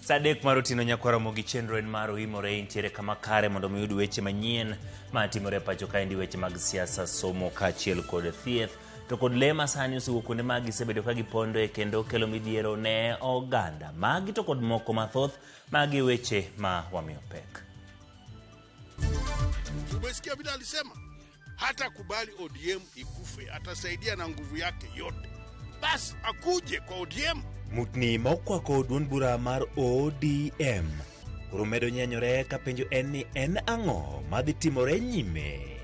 Saa 3 mar otieno nyakwa Ramogi chenro en mar oimore intiere kama kare mondo mi uyud weche manyien ma timore e pacho kaendi weche mag siasa, somo kaachiel kod thieth to kod lee ma sani osewuok kuonde ma gisebedo ka gipondoe kendo kelo midhiero ne oganda. Magi to kod moko mathoth magi weche ma wamiyo pek. Umesikia vile alisema hata kubali ODM ikufe, atasaidia na nguvu yake yote. Basi akuje kwa ODM. Mutni ma okwako duond bura mar ODM koro medo nyenyore ka penjo en ni en ang'o madhi timore nyime.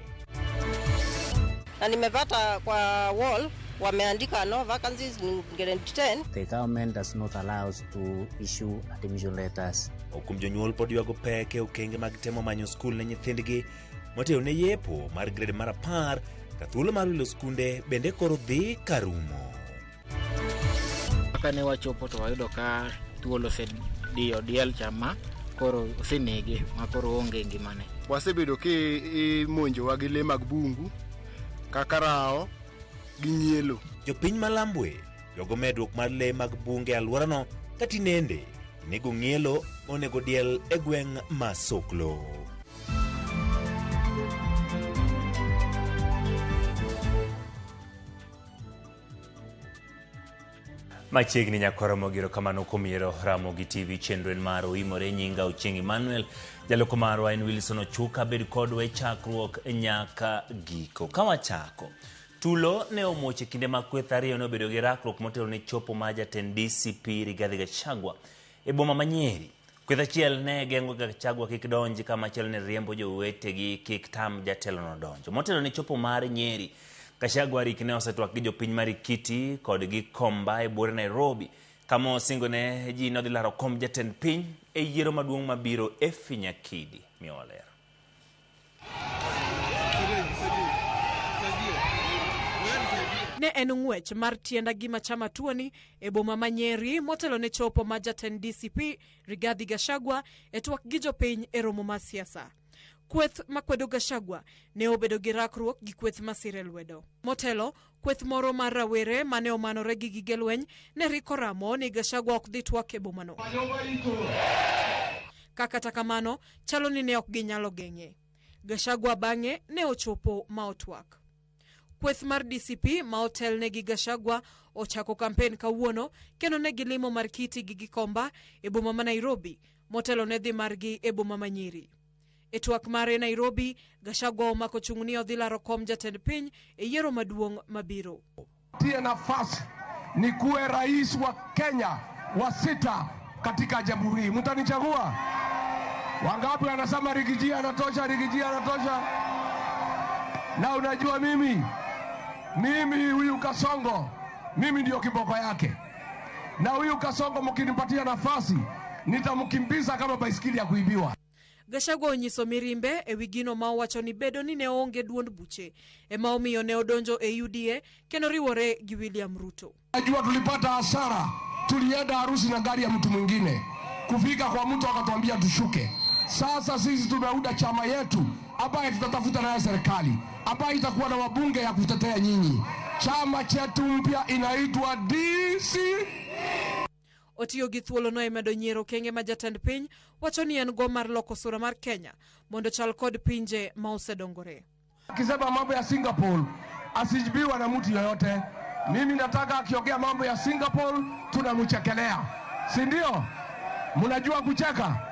Na nimepata kwa wall wameandika no vacancies in grade 10. The government does not allow us to issue admission letters. Kuom jonyuol pod ywago pek e okenge mag temo manyo skul ne nyithindgi motelo ne yepo mar grade mar 10 ka thuolo mar wilo skunde bende koro dhi karumo. Kaka ne wachopo to wayudo ka thuol osediyo diel cha ma koro osenege ma koro onge ngimane. Wasebedo kimonjowa gi lee mag bungu kaka rao gi nyielo. Jopiny ma Lambwe ywago medruok mar lee mag bunge e alworano ka tinende inego ng'ielo monego diel e gweng' ma Soklo. Machiegni nyakwa Ramogi, erokamano kuom yiero Ramogi TV. Chenro en mar Oimore, nyinga Ochieng' Emmanuel. Jaloko marwa en Wilson Ochuka, bed kodwa e chakruok nyaka giko. Ka wachako, tulo ne omuoch e kinde ma kweth ariyo ne obedo gi rakruok motelo ne chopo mar jatend DCP Rigathi Gachagua e boma ma Nyeri. Kweth achiel ne geng'o Gachagua kik donji ka machielo ne riembo jowetegi kik tam jatelono donjo. Motelo ne chopo mar Nyeri, Gachagua rik ne osetwak gi jopiny mar Ikiti kod Gikomba e buore Nairobi kama osingo ne ji nodhi laro kom jatend piny e yiero maduong' mabiro Effie Nyakidi miyowa ler. Ne en ng'wech mar tienda gima chama tuoni e boma ma Nyeri motelo ne chopo ma jatend DCP Rigathi Gachagua e twak gi jopiny e romo mar siasa. Kweth makwedo Gachagua ne obedo gi rakruok gi kweth masire lwedo. Motelo, kweth moro mar rawere mane omanore gi gige lweny ne riko ramo ni Gachagua ok dhi twak e bomano. Ka kata kamano, chalo ni ne ok ginyalo geng'e. Gachagua bang'e ne ochopo ma otwak. Kweth mar DCP ma otelne gi Gachagua ochako kampen kawuono kendo ne gilimo Markiti gi Gikomba e boma ma Nairobi motelo ne dhi margi e boma ma Nyeri. E twak mare Nairobi, Gachagua omako chung' ni odhi laro kom jatend piny e yiero maduong' mabiro. Tie nafasi ni kuwe rais wa Kenya wa 6 katika jamhuri. Mtanichagua? Wangapi wanasema Rigiji anatosha, Rigiji anatosha? Na unajua mimi huyu Kasongo, mimi ndio kiboko yake. Na huyu Kasongo mkinipatia nafasi, nitamkimbiza kama baisikeli ya kuibiwa. Gachagua onyiso mirimbe e wi gino ma owacho ni bedo ni ne oonge duond buche ema omiyo ne odonjo e UDA kendo riwore gi William Ruto. Najua tulipata hasara, tulienda harusi na gari ya mtu mwingine, kufika kwa mtu akatuambia tushuke. Sasa sisi tumeunda chama yetu ambaye tutatafuta nayo serikali, ambaye itakuwa na wabunge ya kutetea nyinyi. Chama chetu mpya inaitwa DC. Otiyo gi thuolono e medo nyiero okenge ma jatend piny wacho ni en go mar loko sura mar Kenya mondo chal kod pinje ma osedongore. Akisema mambo ya Singapore asijibiwa na mtu yoyote. Mimi nataka akiongea mambo ya Singapore tunamchekelea, si ndio? Mnajua kucheka?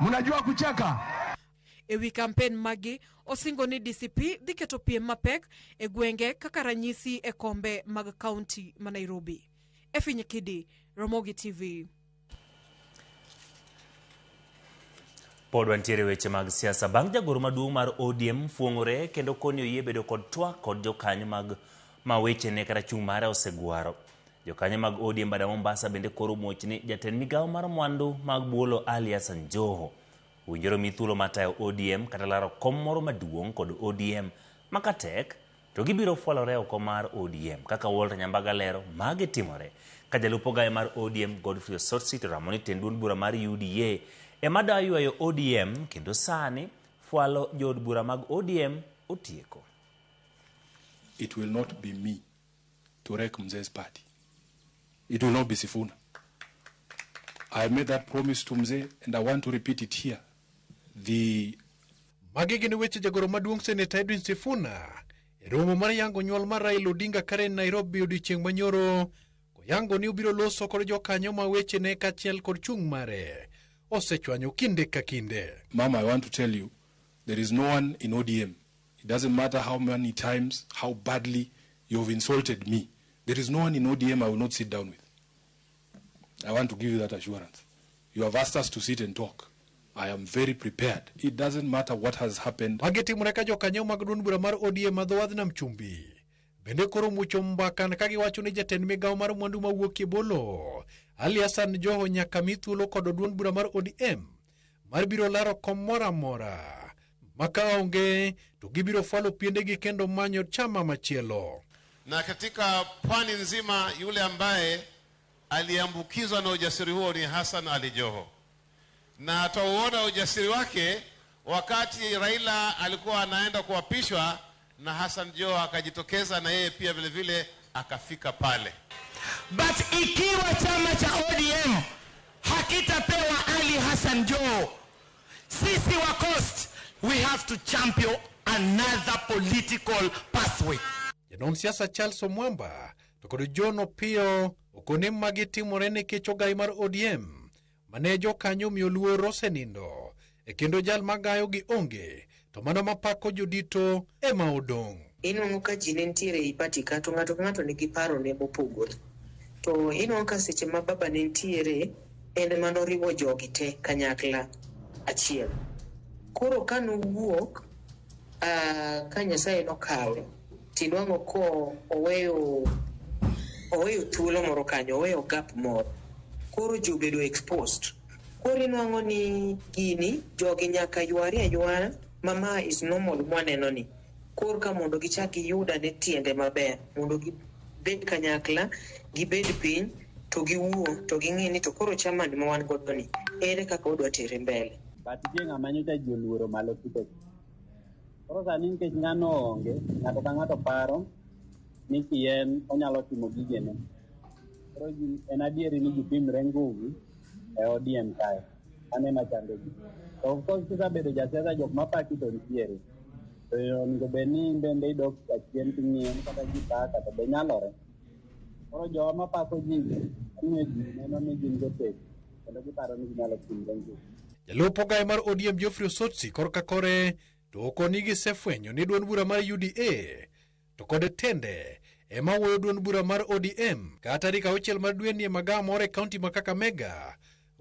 Mnajua kucheka? E wi kampen magi, osingo ni DCP dhi keto piem mapek e gwenge kaka ranyisi e kombe mag kaunti ma Nairobi. Effie Nyakidi, Ramogi TV. Pod wantiere weche mag siasa bang' jagoro maduong' mar ODM fuong'ore kendo koni oyie bedo kod twak kod jokanyo mag ma wechene kata chung' mare osegwaro. Jokanyo mag ODM bada Mombasa bende koro muoch ni jatend migawo mar mwandu mag buolo Ali Hassan Joho owinjore omi thuolo mar tayo ODM kata laro kom moro maduong' kod ODM ma katek to gibiro fwalore oko mar ODM. Kaka Walter Nyambaga lero, magi timore ka jalup ogaye mar ODM Godfrey Osotsi to ramo ni tend duond bura mar UDA ema da ywayo ODM kendo sani fwalo jood bura mag ODM otieko. It will not be me to wreck Mzee's party. It will not be Sifuna. I made that promise to Mzee and I want to repeat it here. The Magi gin weche jagoro maduong' Seneta Edwin Sifuna e romo mar yango nyuol mar Raila Odinga Karen Nairobi odiochieng' manyoro koyango ni obiro loso kod jokanyo ma wechene kaachiel kod chung' mare osechwanyo kinde ka kinde. Mama, I want to tell you, there is no one in ODM. It doesn't matter how many times, how badly you've insulted me. There is no one in ODM I will not sit down with. I want to give you that assurance. You have asked us to sit and talk. I am very prepared. It doesn't matter what has happened. Magi timore ka jokanyo mag duond bura mar ODM ma dho wadh nam chumbi bende koro mucho mbaka ka giwacho ni jatend migawo mar mwandu mawuok e bolo Ali Hassan Joho nyaka mi thuolo kod duond bura mar ODM mar biro laro kom moro amora ma ka onge to gibiro fwalo piendegi kendo manyo chama machielo. Na katika pwani nzima yule ambaye aliambukizwa na ujasiri huo ni Hassan Ali Joho, na atauona ujasiri wake wakati Raila alikuwa anaenda kuapishwa na Hassan Joho akajitokeza na yeye pia vile vile akafika pale. But ikiwa chama cha ODM hakitapewa Ali Hassan Joho, sisi wa Coast we have to champion another political pathway. Janon siasa Charles Omwamba to kod John Opiyo okone magi timore nikech ogai mar ODM mane jokanyo omiyo luor osenindo e kendo jal magayo gi onge to mano mapako jodito ema odong'. Inwang'o ka ji ne nitiere ei party ka to ng'ato ka ng'ato nigi parone mopogore. To inwang'o ka seche ma baba ne nitiere en manoriwo jogi te kanyakla achiel. Koro ka nowuok ka Nyasaye nokawe tinwang'o ko oweyo thuolo moro kanyo, oweyo gap moro. Koro ji obedo exposed. Koro inwang'o ni gini jogi nyaka yware aywara mama is normal mwaneno ni. Koro ka mondo gichak giyud ane tiende maber mondo gibed kanyakla, gibed piny to giwuo to ging'i ni to koro chaman ma wan godo ni ere kaka wadwa tere mbele. But nitie ng'ama nyocha ji oluoro malo kite. Koro sani nikech ng'ano onge, ng'ato ka ng'ato paro ni kien onyalo timo gigene. Koro ji en adieri ni ji pimre nguvu e ODM kae. Mano ema chando ji. To of course kisebedo jasiasa jok mapaki to nitiere. To onego bed ni in bende idok achien ting'iyo ni kata ji paka to be nyalore. Koro jowa mapako ji miyo ji neno ni gin jotich kendo giparo ni ginyalo pimre nguvu. Jalup ogaye mar ODM Geoffrey Osotsi korka kore to okoni gisefwenyo ni duond bura mar UDA to kod tende ema wuoyo duond bura mar ODM ka tarik 6 mar dweni e magawa moro e kaunti ma Kakamega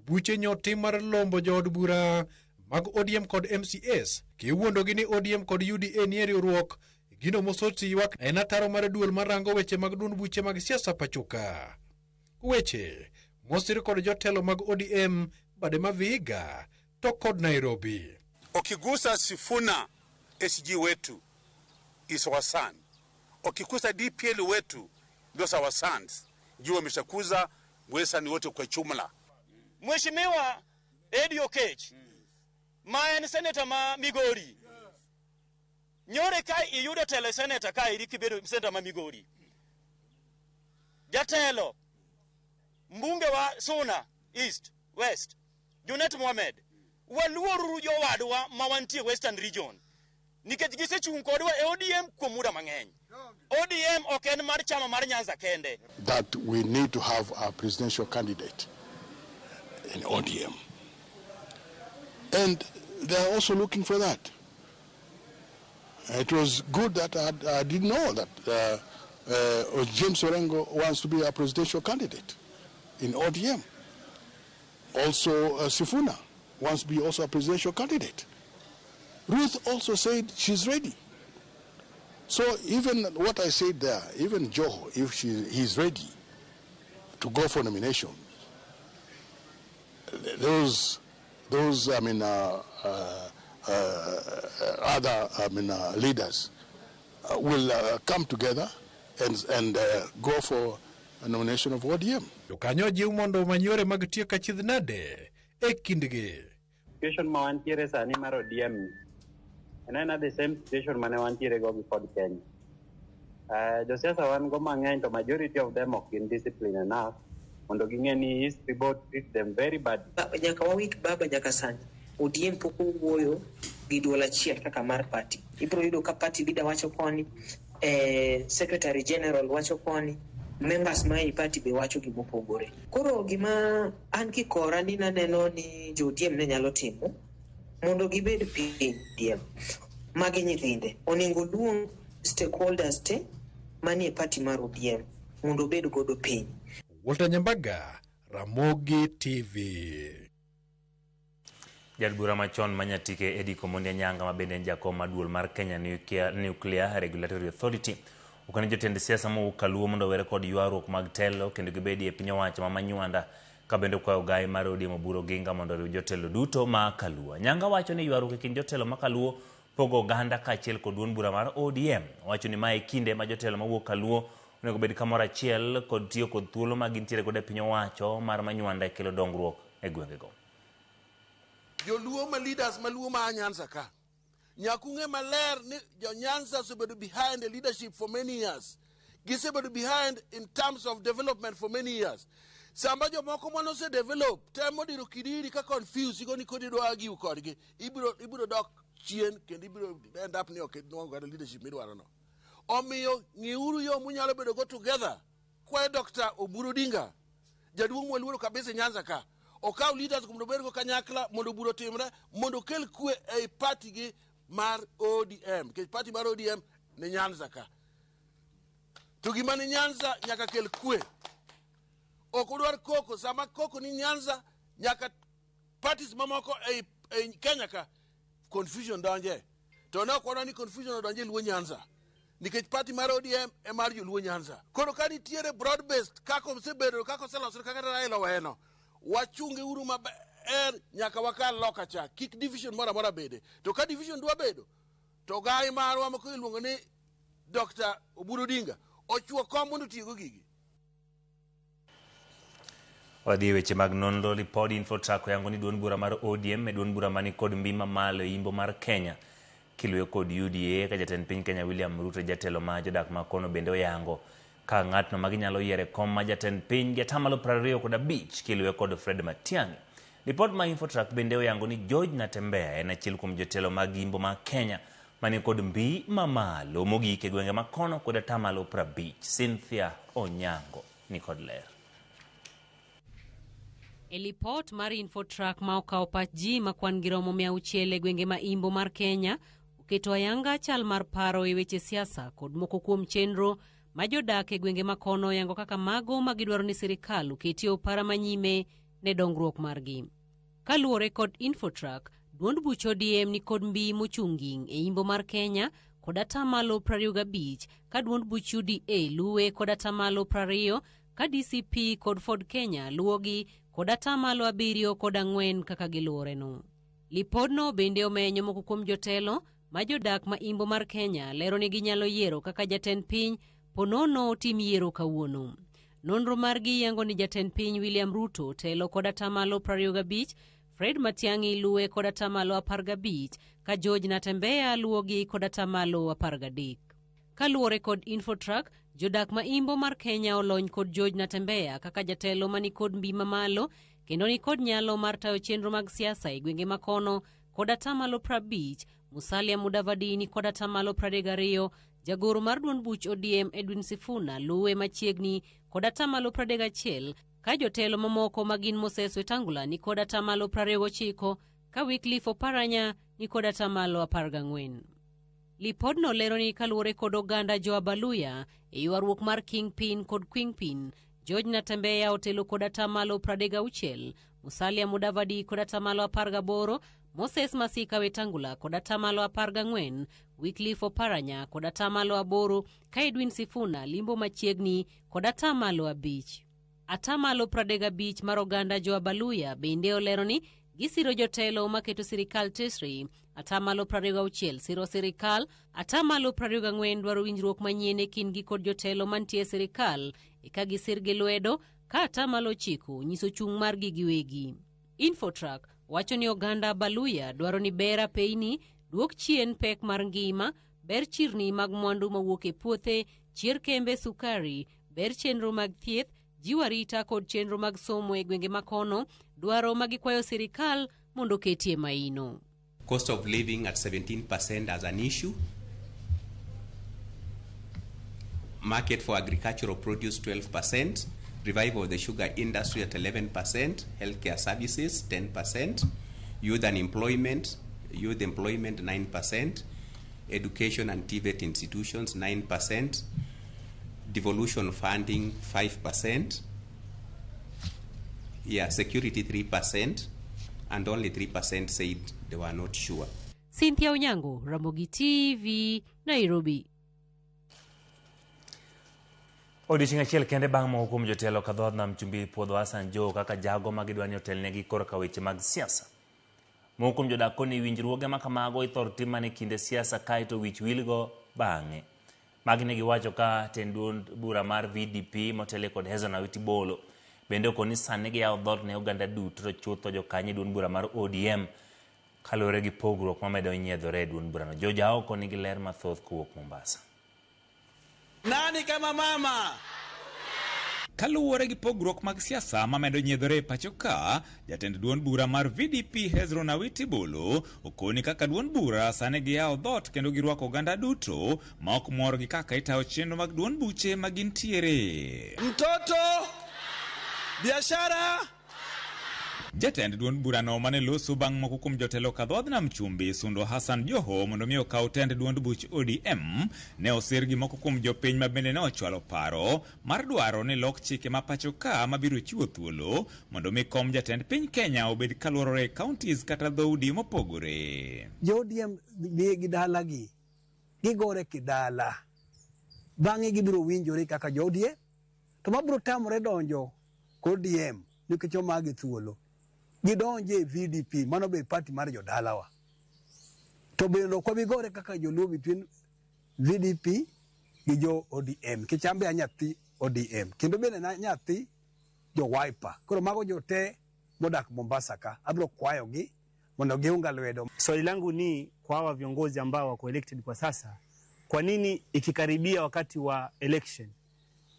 buche nyotim mar lombo jood bura mag ODM kod MCS kiwuondogi ni ODM kod UDA nie riwruok. Gino mosotsi ywak en ataro mar duol marango weche mag duond buche mag siasa pachoka. Weche mosir kod jotelo mag ODM bade ma Vihiga to kod Nairobi. Ukigusa Sifuna SG wetu is our son. Ukigusa DPL wetu those are our sons. Juu wameshakuza wesani wote kwa jumla. Mheshimiwa Eddie Okech ma en senator ma Migori. Nyore ka iyudo telo senator ka iri kibedo senator ma Migori. Jatelo mbunge wa Suna East West Junet Mohamed, waluoruru jowadwa ma wantie Western Region nikech gisechung' kodwa e ODM kuom muda mang'eny. ODM ok en mar chama mar Nyanza kende. That we need to have a presidential candidate in ODM. And they are also looking for that. It was good that I didn't know that James Orengo wants to be a presidential candidate in ODM. Also, Sifuna wants to be also a presidential candidate. Ruth also said she's ready. So even what I said there, even Joho, if he's ready to go for nomination, those I mean, other I mean, leaders will come together and go for a nomination of ODM. Jokanyo jiw mondo omany yore mag tieko achiedh nade e kindgi. Situation ma wantiere sani mar ODM ni en aena the same situation mane wantiere go gi Ford Kenya. Josiasa wan go mang'eny to majority of them ok gin discipline enough Mondo ging'e ni history bo treat them very badly. Nyaka wawit baba nyaka sani ODM pok owuoyo gi duol achiel kaka mar party. Ibiro yudo ka party leader wacho koni, secretary general wacho koni, members ma ei party be wacho gimopogore. Koro gima an kikora ni naneno ni jo ODM ne nyalo timo mondo gibed piny ODM. Magi nyithinde onego luong stakeholders te manie party mar ODM mondo obed godo piny. Walter Nyambaga, Ramogi TV. Jaod bura machon ma Nyatike Eddy Omondi Anyanga ma bende en jakom mar duol mar Kenya Nuclear Regulatory Authority okone jotend siasa mowuok Kaluo mondo owere kod ywaruok mag telo kendo gibedie e piny owacho ma Manywanda ka bende okwayo gai mar ODM Oburu Oginga mondo oriw jotelo duto ma Kaluo. Anyanga wacho ni ywaruok e kind jotelo ma Kaluo pogo oganda kaachiel kod duond bura mar ODM. Owacho ni mae e kinde ma jotelo mawuok Kaluo onego bed kamoro achiel kod tiyo kod thuolo ma gintiere godo e piny owacho mar Manywanda e kelo dongruok e gwengego. Joluo ma leaders maluo ma Nyanza ka nyaka ung'e maler ni jo Nyanza osebedo behind the leadership for many years. Gisebedo behind in terms of development for many years. Sama jomoko mane ose develop temo diro kidiri ka confuse igo ni kodi idwa argue kodgi ibiro dok chien kendo ibiro end up ni ok inwang'o kata leadership midwaro no. Omiyo ng'iuru yo munyalo bedo go together. Kwayo Dr. Oburu Odinga, jaduong' mwaluoro kabisa e Nyanza ka, okaw leaders mondo obed go kanyakla mondo bura otimre mondo okel kwe ei party gi mar ODM nikech party mar ODM ni Nyanza ka. To gima ni Nyanza nyaka kel kwe. Ok udwar koko, sama koko ni Nyanza nyaka parties mamoko ei Kenya ka confusion donje. To ne ok wadwa ni confusion odonje Luo Nyanza. Nikech party mar ODM e mar joluo Nyanza. Koro ka nitiere broad based kaka osebedo kaka oselosore kaka Raila oweno, wachunge uru maber nyaka wakal loka cha. Kik division moro amora bede. To ka division dwa bedo, to gai marwa moko iluongo ni Dr. Oburu Odinga ochuo kom mondo otigo gigi. Wadhi e weche mag nonro. Lipod Infotrak oyango ni duond bura mar ODM e duond bura mani kod mbi mamalo e imbo mar Kenya kiluwe kod UDA ka jatend piny Kenya William Ruto jatelo ma jodak ma kono bende oyango ka ng'atno ma ginyalo yiero e kom ma jatend piny gi atamalo 25 kiluwe kod Fred Matiang'i. Lipot ma Infotrak bende oyango ni George Natembeya en achiel kuom jotelo mag imbo ma Kenya mani kod mbi mamalo mogik e gwenge ma kono kod atamalo 50. Cynthia Onyango ni kod ler. E lipot mar Infotrak ma okawo pach ji ma kwan gi romo 600 e gwenge ma imbo mar Kenya, oketo ayanga chal mar paro e weche siasa kod moko kuom chenro ma jodak e gwenge ma kono oyango kaka mago ma gidwaro ni sirikal oketie opara manyime ne dongruok margi. Kaluwore kod Infotrak, duond buch ODM ni kod mbi mochunging e imbo mar Kenya kod atamalo 25 ka duond buch UDA luwe kod atamalo 20 ka DCP kod Ford Kenya luwogi kod atamalo 7 kod 4 kaka giluworeno. Lipodno bende omenyo moko kuom jotelo ma jodak ma imbo mar Kenya lero ni ginyalo yiero kaka jatend piny ponono otim yiero kawuono. Nonro margi yango ni jatend piny William Ruto telo kod atamalo 25, Fred Matiang'i luwe kod atamalo 15 ka George Natembeya luwogi kod atamalo 13. Kaluwore kod Infotrak, jodak ma imbo mar Kenya olony kod George Natembeya kaka jatelo mani kod mbi mamalo kendo ni kod nyalo mar tayo chenro mag siasa e gwenge makono kod atamalo 50, Musalia Mudavadi ni kod atamalo 32, jagoro mar duond buch ODM Edwin Sifuna luwe machiegni kod atamalo 31, ka jotelo mamoko ma gin Moses Wetangula ni kod atamalo 29, ka Wycliffe Oparanya ni kod atamalo 14. Lipodno lero ni kaluwore kod oganda jo Abaluya e ywaruok mar Kingpin kod Queenpin, George Natembeya otelo kod atamalo 36, Musalia Mudavadi kod atamalo 18, Moses Masika Wetangula kod atamalo 14, Wycliffe Oparanya kod atamalo 8, ka Edwin Sifuna limbo machiegni kod atamalo 5. Atamalo 35 mar oganda jo Abaluya bende olero ni gisiro jotelo maketo sirikal tesri, atamalo 26 siro sirikal, atamalo 24 dwaro winjruok manyien e kindgi kod jotelo mantie e sirikal eka gisir gi lwedo, ka atamalo 9 nyiso chung' margi giwegi. Infotrak wacho ni oganda Abaluya dwaro ni ber apeyni, duok chien pek mar ngima, ber chirni mag mwandu mawuok e puothe, chier kembe sukari, ber chenro mag thieth, jiwo arita kod chenro mag somo e gwenge makono, dwaro ma gikwayo sirikal mondo oketie maino. Cost of living at 17% as an issue. Market for agricultural produce 12%, revival of the sugar industry at 11%, healthcare services 10%, youth unemployment, youth employment 9%, education and TVET institutions 9%, devolution funding 5%, security 3%, and only 3% said they were not sure. Cynthia Onyango, Ramogi TV, Nairobi. Odiechieng' achiel kende bang' moko kuom jotelo ka dhood Nam Chumbi puodho Hassan Joho kaka jago ma gidwa ni otelnegi korka weche mag siasa. Moko kuom jodak koni winjruoge ma kamago ithor tim mana e kinde siasa kaeto wich wilgo bang'e. Magi ne giwacho ka tend duond bura mar VDP motele kod Hezron Awiti Bolo bende okoni sani giyawo dhoot ne oganda duto to chutho jokanyo e duond bura mar ODM kaluwore gi pogruok mamedo nyiedhore e duond burano. George Aoko nigi ler mathoth kowuok Mombasa. Nani kama mama? Kaluwore gi pogruok mag siasa mamedo nyiedhore e pacho ka, jatend duond bura mar VDP Hezron Awiti Bolo okoni kaka duond bura sani giyawo dhoot kendo girwako oganda duto ma ok mor gi kaka itayo chenro mag duond buche ma gintiere. Mtoto, biashara. Jatend duond burano mane loso bang' moko kuom jotelo ka dhoodh Nam Chumbi sundo Hassan Joho mondo mi okaw tend duond buch ODM ne osir gi moko kuom jopiny ma bende ne ochwalo paro mar dwaro ni lok chike ma pacho ka mabiro chiwo thuolo mondo mi kom jatend piny Kenya obed kaluorore e counties kata dhoudi mopogore. Jo ODM dhi gi dalagi, gigore kidala, bang'e gibiro winjore kaka jo ODM, to mabiro tamore donjo ODM nikech omagi thuolo. Gidonje e VDP, mano be party mar jodalawa. To bende ok wabigore kaka joluo between VDP gi jo ODM, nikech an be a nyathi ODM, kendo bende na nyathi jo Wiper. Koro mago jo te modak Mombasa ka, abiro kwayogi mondo giunga lwedo. Swali langu ni kwa hawa viongozi ambao wako elected kwa sasa, kwa nini ikikaribia wakati wa election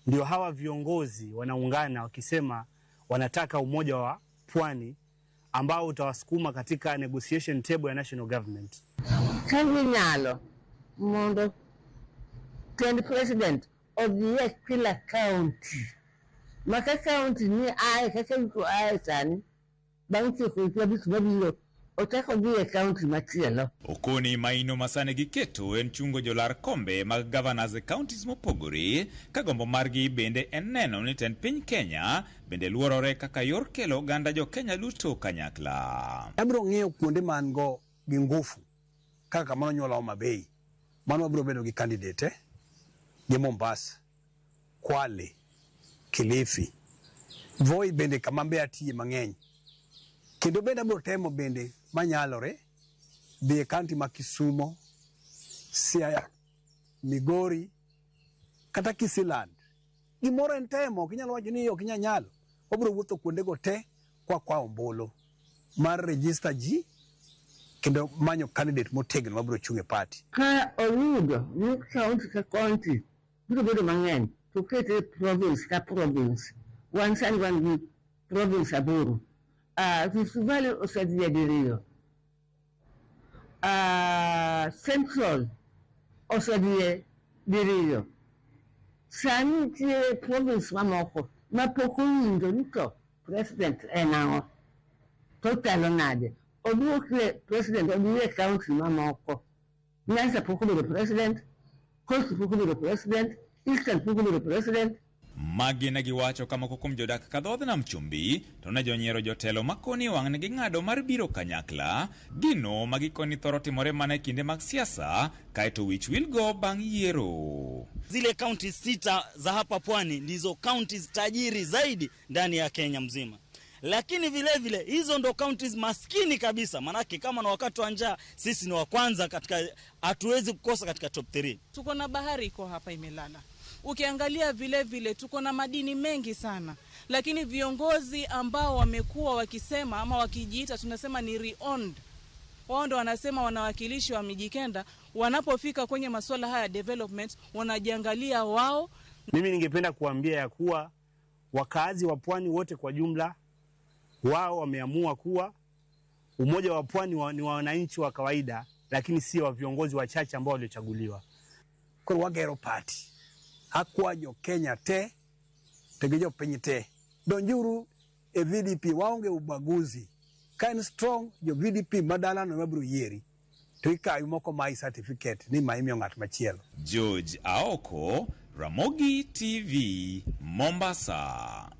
ndio hawa viongozi wanaungana wakisema wanataka umoja wa pwani ambao utawasukuma katika negotiation table ya national government? Ka ginyalo mondo tend president odhi e kila county, ma ka county ni ae kaka iko ae sani bang' tieko higni abich mabiro ochako dhi e county machielo. Okoni maino masani giketo en chungo jolar kombe mag governors e counties mopogore ka gombo margi bende en neno ni tend piny Kenya bende luorore kaka yor kelo oganda jo Kenya duto kanyakla. Abiro ng'iyo kuonde man go gi ngufu kaka kamano nyuola Homa Bay, mano wabiro bedo gi candidate gi Mombasa, Kwale, Kilifi, Voi bende kama be atiye mang'eny. Kendo bende abiro temo bende manyalore dhi e county ma Kisumo, Siaya, Migori kata Kisiland. Gimoro en temo, ok inyal wacho ni ok inyal nyalo. Wabiro wuotho kuondego te kwa kwayo ombulu mar register ji kendo manyo candidate motegno mabiro chung' e party. Ka oyudo ni county ka county biro bedo mang'eny to kete province ka province. Wan sani wan gi province 8. Rift Valley osedhi e diriyo. Central osedhi e diriyo. Sani nitie province mamoko ma pok owinjo ni to president en ang'o, to chalo nade. Oduokie president odhi e county mamoko. Nyanza pok obedo president, Coast pok obedo president, Eastern pok obedo president. Magi ne giwacho ka moko kuom jodak ka dhoodh Nam Chumbi to ne jonyiero jotelo makoni wang' ne ging'ado mar biro kanyakla, gino ma gikoni thoro timore mana e kinde mag siasa kaeto wich wilgo bang' yiero. Zile kaunti 6 za hapa pwani ndizo kaunti tajiri zaidi ndani ya Kenya mzima. Lakini vile vile hizo ndo counties maskini kabisa, manake kama na wakati wa njaa sisi ni wa kwanza katika, hatuwezi kukosa katika top 3. Tuko na bahari iko hapa imelala. Ukiangalia vile vile tuko na madini mengi sana, lakini viongozi ambao wamekuwa wakisema ama wakijiita tunasema ni re-owned, wao ndo wanasema wanawakilishi wa Mijikenda, wanapofika kwenye masuala haya development wanajiangalia wao. Mimi ningependa kuambia ya kuwa Wakaazi wa pwani wote kwa jumla wao wameamua kuwa umoja wa pwani ni wa wananchi wa kawaida, lakini sio wa viongozi wachache ambao waliochaguliwa. Koro wagero party. Akwa jo Kenya te, to gi jopiny te. Donjuru e VDP, waonge ubaguzi. Ka en strong, jo VDP madalano ema biro yieri. To ikawi moko mayi certificate ni ma imiyo ng'at machielo. George Aoko, Ramogi TV, Mombasa.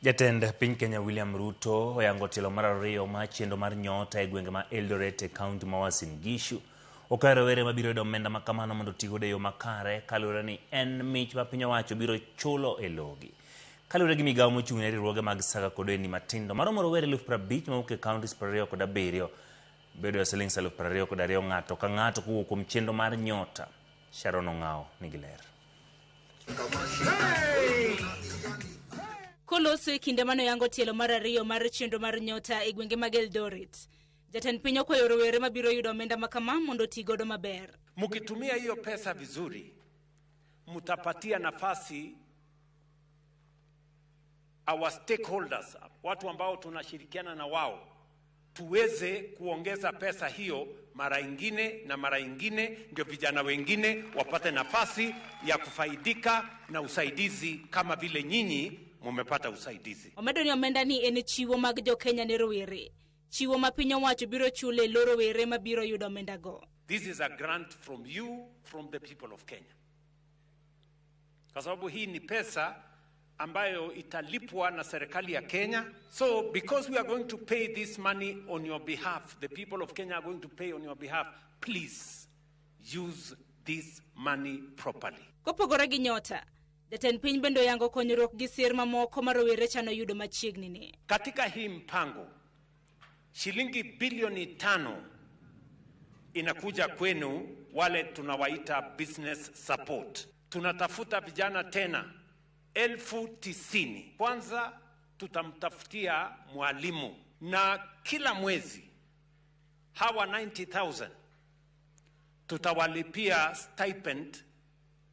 Jatend piny Kenya William Ruto oyango tielo mar ariyo mar chenro mar nyota e gwenge ma Eldoret e kaunti ma Uasin Gishu. Okwayo rowere mabiro yudo omenda ma kamano mondo oti godo e yo makare kaluwore ni en mich ma piny owacho biro chulo e logi. Kaluwore gi migawo mochung' ne riwruoge mag saga kod ohelni matindo maromo rowere 50,000 mawuok e counties 27 bedo e siling 22,000 ng'ato ka ng'ato kowuok kuom chenro mar nyota. Sharon Ong'awo nigi ler. Koloso e kinde mane oyango tielo mar ariyo mar chenro mar nyota e gwenge mag Eldoret, jatend piny okwayo rowere mabiro yudo omenda ma kama mondo oti godo maber. Mkitumia hiyo pesa vizuri, mtapatia nafasi our stakeholders, watu ambao tunashirikiana na wao, tuweze kuongeza pesa hiyo mara ingine na mara ingine, ndio vijana wengine wapate nafasi ya kufaidika na usaidizi kama vile nyinyi mumepata usaidizi. Omedo ni omenda ni en chiwo mag jo Kenya ne rowere. Chiwo ma piny owacho biro chulo e lo rowere mabiro yudo omenda go. This is a grant from you, from the people of Kenya. Kwa sababu hii ni pesa ambayo italipwa na serikali ya Kenya. So because we are going to pay this money on your behalf, the people of Kenya are going to pay on your behalf, please use this money properly. Kopogore gi nyota, jatend piny bende oyango konyruok gi sir mamoko ma rowere chano yudo machiegni ni. Katika hii mpango, shilingi bilioni 5 inakuja kwenu wale tunawaita business support. Tunatafuta vijana tena 90,000. Kwanza tutamtafutia mwalimu, na kila mwezi hawa 90,000 tutawalipia stipend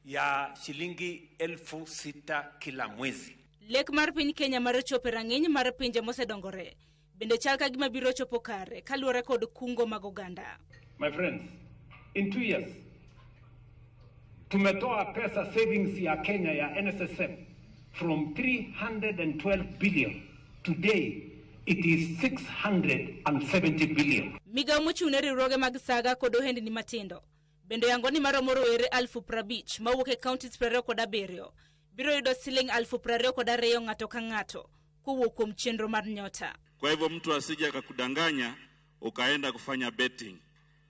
ya shilingi 6,000 kila mwezi. Lek mar piny Kenya mar chopo e rang'iny mar pinje mosedongore bende chal ka gima biro chopo kare kaluwore kod kungo mag oganda. My friends, in 2 years tumetoa pesa savings ya Kenya ya NSSF from 312 billion. Today it is 670 billion. Migawo mochung' ne riwruoge mag saga kod ohendni matindo bende oyango ni maromo rowere 50,000 mawuok e counties 27 biro yudo siling 22,000 ng'ato ka ng'ato kowuok kuom chenro mar nyota. Kwa hivyo mtu asije akakudanganya ukaenda kufanya betting.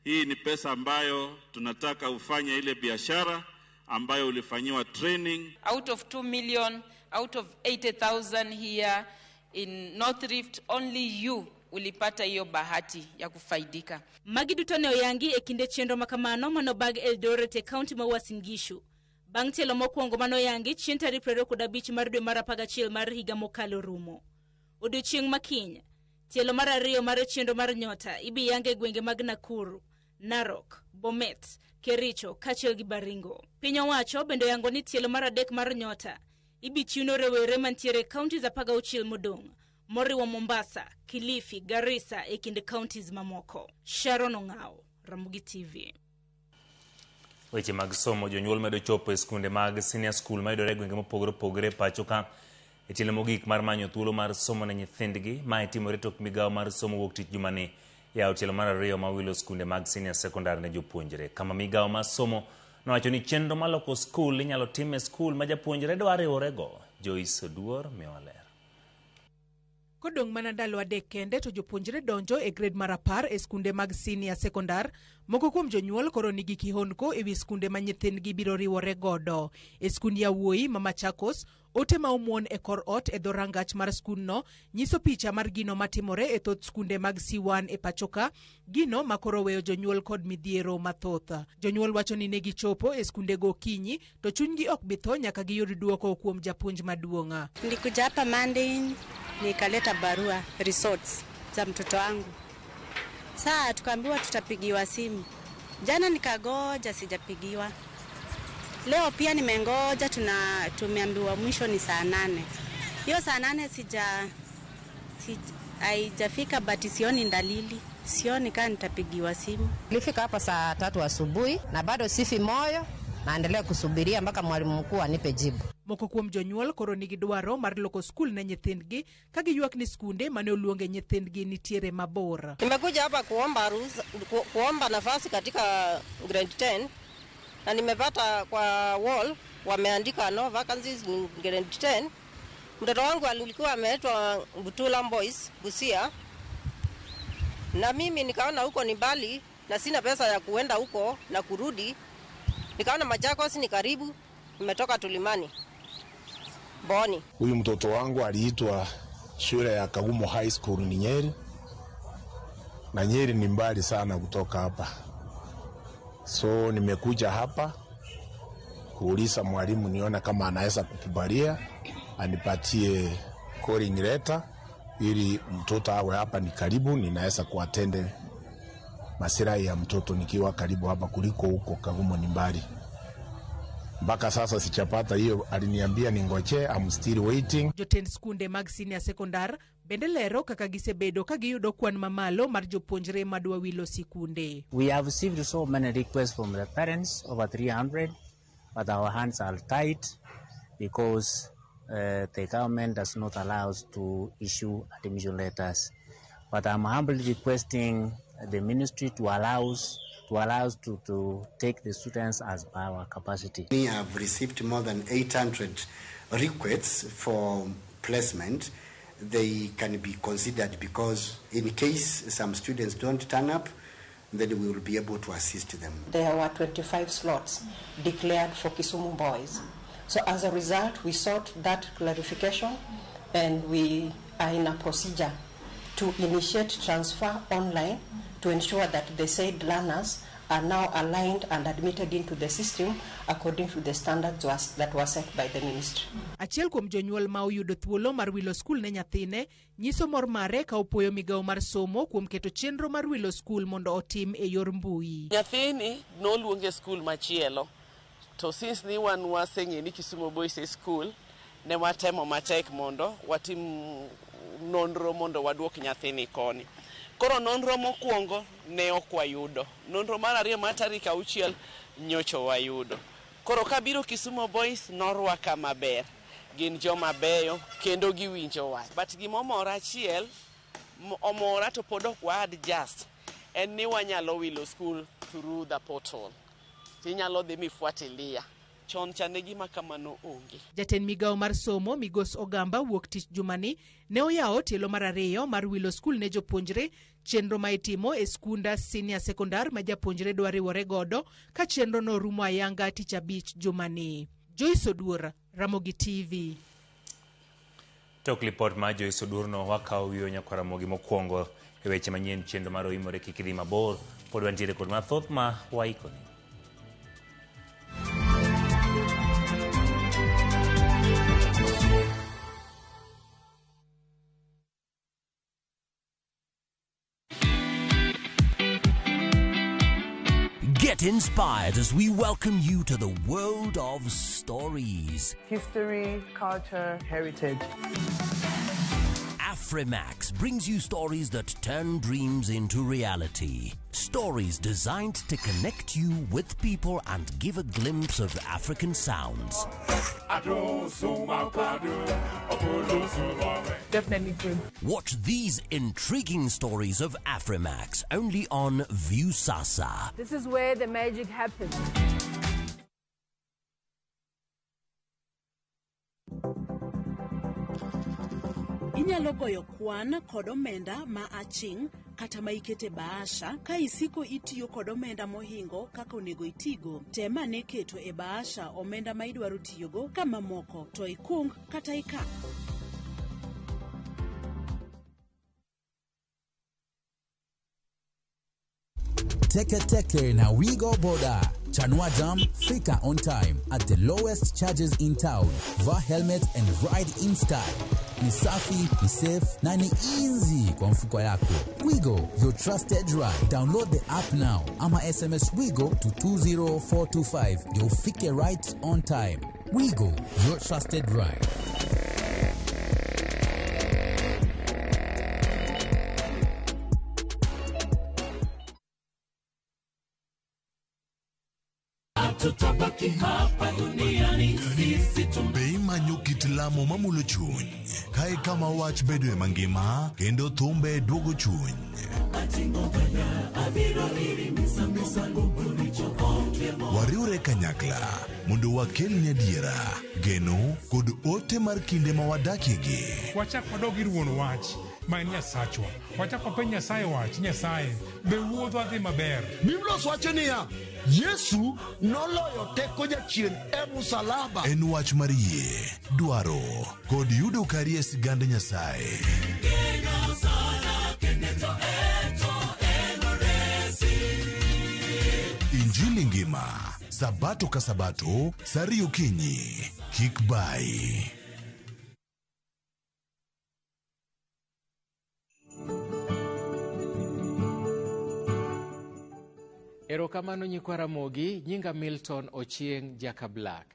Hii ni pesa ambayo tunataka ufanye ile biashara ambayo ulifanyiwa training. Out of 2 million, out of 80,000 here in North Rift, only you ulipata hiyo bahati ya kufaidika. Magi duto ne oyangi e kinde chenro makamano manobag Eldoret e county ma Uasin Gishu. Bang' tielo mokwongo manoyangi chieng' tarik 25 mar dwe mar 11 mar higa mokalo rumo. Odiochieng' makiny, tielo mar ariyo mar chenro mar nyota ibi yang e gwenge mag Nakuru, Narok, Bomet, Kericho kaachiel gi Baringo. Piny owacho bende oyango ni tielo mar adek mar nyota ibi chiwno rowere mantiere e counties 16 modong', moriwo Mombasa, Kilifi, Garissa e kind counties mamoko. Sharon Ong'awo, Ramogi TV. Weche mag somo, jonyuol medo chopo e skunde mag senior school mayudore e gwenge mopogore opogore e pacho ka e tielo mogik mar manyo thuolo mar somo ne nyithindgi. Mae timore tok migawo mar somo wuok tich jumani yawo tielo mar ariyo ma wilo skunde mag senior secondary ne jopuonjre. Kama migawo mar somo nowacho ni chenro mar loko skul inyalo tim e skul ma japuonjre dwa riworego. Joyce Oduor miyowa ler. Kodong' mana ndalo 3 kende to jopuonjre donjo e grade mar 10 e skunde mag senior secondary. Moko kuom jonyuol koro nigi kihondko ewi skunde ma nyithindgi biro riwore godo. E skund yawuoyi ma Machakos, ote ma omuon e kor ot e dho rangach mar skundno nyiso picha mar gino matimore e thoth skunde mag C1 e pachoka, gino ma koro weyo jonyuol kod midhiero mathoth. Jonyuol wacho ni ne gichopo e skundego okinyi to chunygi ok bi tho nyaka giyud duoko kuom japuonj maduong'. Nilikuja hapa Monday nikaleta barua results za mtoto wangu. Saa tukaambiwa tutapigiwa simu. Jana nikagoja sijapigiwa. Leo pia nimengoja, tumeambiwa mwisho ni saa 8. Hiyo saa 8 haijafika, but sioni dalili. Sioni kama nitapigiwa simu. Nilifika hapa saa 3 asubuhi na bado sifi moyo, naendelea kusubiria mpaka mwalimu mkuu anipe jibu. Moko kuom jonyuol koro nigi dwaro mar loko skul ne nyithindgi ka giywak ni skunde mane oluonge nyithindgi nitiere mabor. Nimekuja hapa kuomba nafasi katika grade 10 na nimepata kwa wall wameandika no vacancies in grade 10. Mtoto wangu alikuwa ameitwa Butula Boys Busia, na mimi nikaona huko ni mbali na sina pesa ya kuenda huko na kurudi. Nikaona Machakos ni karibu, nimetoka Tulimani Boni. Huyu mtoto wangu aliitwa shule ya Kagumo High School ni Nyeri, na Nyeri ni mbali sana kutoka hapa. So nimekuja hapa kuuliza mwalimu niona kama anaweza kukubalia anipatie calling letter ili mtoto awe hapa ni karibu, ninaweza kuatende masilahi ya mtoto nikiwa karibu hapa kuliko huko Kagumo ni mbali. Mpaka sasa sichapata hiyo, aliniambia ningoje, I'm still waiting. Jotend skunde mag senior secondar bende lero kaka gisebedo ka giyudo kwan mamalo mar jopuonjre madwa wilo sikunde. We have received so many requests from the parents, over 300, but our hands are tight because the government does not allow us to issue admission letters. But I'm humbly requesting the ministry to allow us to take the students as per our capacity. We have received more than 800 requests for placement. They can be considered because in case some students don't turn up, then we will be able to assist them. There were 25 slots declared for Kisumu boys. So as a result, we sought that clarification and we are in a procedure to initiate transfer online to ensure that the said learners are now aligned and admitted into the system according to the standards that were set by the ministry. Achiel kuom jonyuol ma oyudo thuolo mar wilo skul ne nyathine nyiso mor mare ka opuoyo migawo mar somo kuom keto chenro mar wilo skul mondo otim e yor mbui. Nyathini noluonge skul machielo, to since ni wan waseng'e ni Kisumu Boys School, ne watemo matek mondo watim nonro mondo waduok nyathini koni. Koro nonro mokwongo ne ok wayudo. Nonro mar ariyo mar tarik 6 nyocho wayudo. Koro kabiro Kisumu Boys norwaka maber. Gin joma beyo kendo giwinjo wach. But gimomora achiel, omora to pod ok wa adjust, en ni wanyalo wilo school through the portal. Tinyalo dhi mifuatilia. Chon cha ne gima kamano onge. Jatend migawo mar somo Migos Ogamba wuok tich jumani ne oyawo tielo mar 2 mar wilo skul ne jopuonjre, chenro ma itimo e skunda senior secondar ma japuonjre dwa riwore godo ka chenro no rumo ayanga tich 5 jumani. Joyce Oduor, Ramogi TV. Tok lipot mar Joyce Oduor no wakawo wiyo nyakwa Ramogi mokwongo e weche manyien chenro mar Oimore kik idhi mabor, pod wantiere kod mathoth ma waikoni. Get inspired as we welcome you to the world of stories. History, culture, heritage. Afrimax brings you stories that turn dreams into reality. Stories designed to connect you with people and give a glimpse of African sounds. Definitely good. Watch these intriguing stories of Afrimax only on Viusasa. This is where the magic happens. Inyalo goyo kwan kod omenda ma aching' kata ma ikete bahasha ka isiko itiyo kod omenda mohingo kaka onego itigo. Tem ane keto e bahasha omenda ma idwaro tiyogo ka mamoko to ikung kata ika. Teke Teke na Wigo Boda. Chanua Jam, fika on time at the lowest charges in town. Vaa helmet and ride in style. Ni safi, ni safe na ni easy kwa mfuko yako. Wigo, your trusted ride. Download the app now ama SMS Wigo to 20425 ndio ufike right on time. Wigo, your trusted ride. Tutabaki hapa duniani sisi. Be imanyo kit lamo mamulo chuny kae kama wach bedoe mangima kendo thumbe duogo chuny. Wariwre kanyakla mondo wakelni adiera, geno kod ote mar kinde ma wadakiegi. Wachak wadog ir wuon wach ma en Nyasachwa. Wachak wapenj Nyasaye wach, Nyasaye, be wuodhwa dhi maber? Biblos wacho niya, Yesu noloyo teko jachien e musalaba. En wach mar yie, dwaro kod yudo kari e sigand Nyasaye. Injili ngima, Sabato ka Sabato, saa ariyo okinyi. Kik bayi. Erokamano nyikwa Ramogi, nyinga Milton Ochieng' Jaka Black.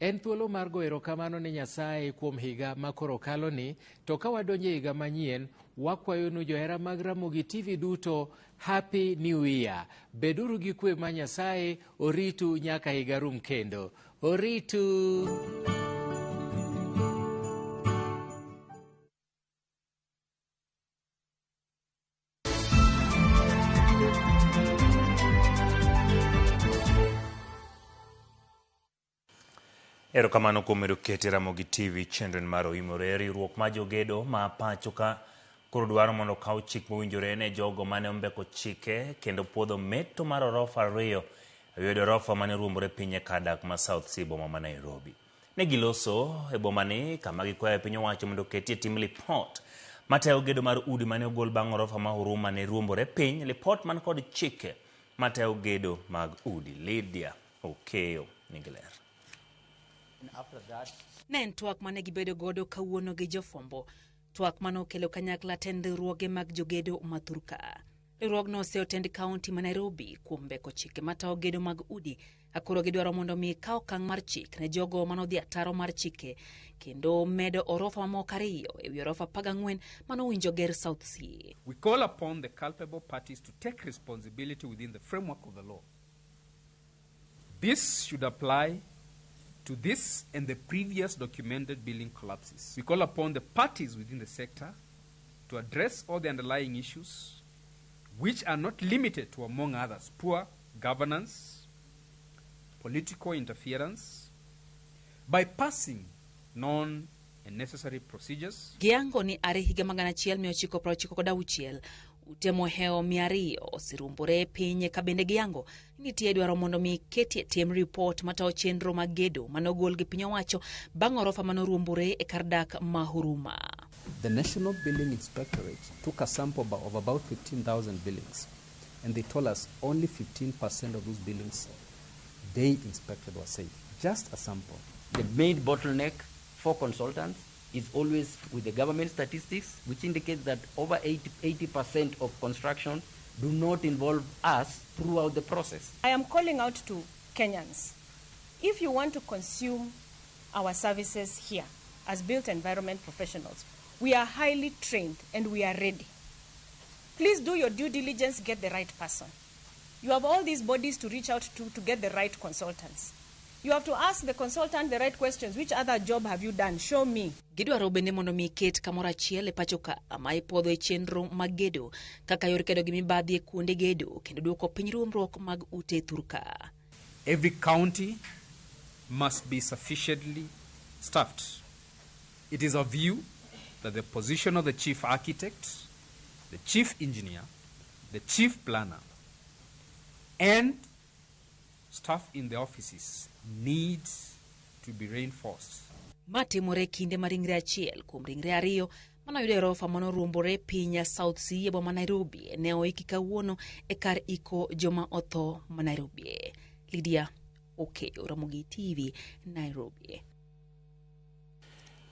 En thuolo mar go erokamano ne Nyasaye kuom higa ma koro kaloni, to ka wadonjo e higa manyien, wakwayonu johera mag Ramogi TV duto Happy New Year. Beduru gi kwe ma Nyasaye oritu nyaka higa rum kendo. Oritu! Erokamano kuom medo kete Ramogi TV chenro mar Oimore. Riwruok mar jogedo ma pacho ka koro dwaro mondo okaw chik mowinjore ne jogo mane ombeko chike kendo puodho meto mar orofa 2 ewi orofa mane oruombore piny e kar dak ma South C boma ma Nairobi. Ne giloso e bomani kama gikwayo piny owacho mondo oketie tim lipot matayo gedo mar udi mane ogol bang' orofa ma Huruma ne ruombore piny. Lipot man kod chike matayo gedo mag udi. Lydia Okeyo nigi ler. Ne en twak mane gibedo godo kawuono gi jofwambo, twak mane okelo kanyakla tend riwruoge mag jogedo ma thurka. Riwruogno oseyo tend kaunti ma Nairobi kuom mbeko chike matayo gedo mag udi. Akoro gidwaro mondo mi kaw okang' mar chik ne jogo manodhi ataro mar chike kendo medo orofa mamoko 2 ewi orofa 14 manowinjo ger South C. We call upon the culpable parties to take responsibility within the framework of the law. This should apply to this and the previous documented building collapses. We call upon the parties within the sector to address all the underlying issues, which are not limited to, among others, poor governance, political interference, bypassing known and necessary procedures. Giango ni are higa magana achiel mia ochiko prochiko kod auchiel ute mohewo 200 oseruombore piny ka bende giango nitie dwaro mondo mi ketie tim report matayo chenro mag gedo manogol gi piny owacho bang' orofa manoruombore e kar dak ma Huruma. The National Building Inspectorate took a sample of about 15,000 buildings, and they told us only 15% of those buildings they inspected were safe. Just a sample. The main bottleneck for consultants is always with the government statistics, which indicates that over 80% of construction do not involve us throughout the process. I am calling out to Kenyans. If you want to consume our services here as built environment professionals, we are highly trained and we are ready. Please do your due diligence, get the right person. You have all these bodies to reach out to get the right consultants. You have to ask the consultant the right questions. Which other job have you done? Show me. Gidwaro bende mondo mi ket kamoro achiel e pacho ka ma ipwodho e chenro mag gedo kaka yor kedo gi mibadhi e kuonde gedo kendo duoko piny ruombruok mag ute thurka. Every county must be sufficiently staffed. It is our view that the position of the chief architect, the chief engineer, the chief planner, and staff in the offices needs to be reinforced. Ma timore kinde ma ringre achiel kuom ringre 2 manoyudo e orofa manoruombore piny South C e boma Nairobi ne oiki kawuono e kar iko joma otho ma Nairobi. Lydia Okeyo, Ramogi TV, Nairobi.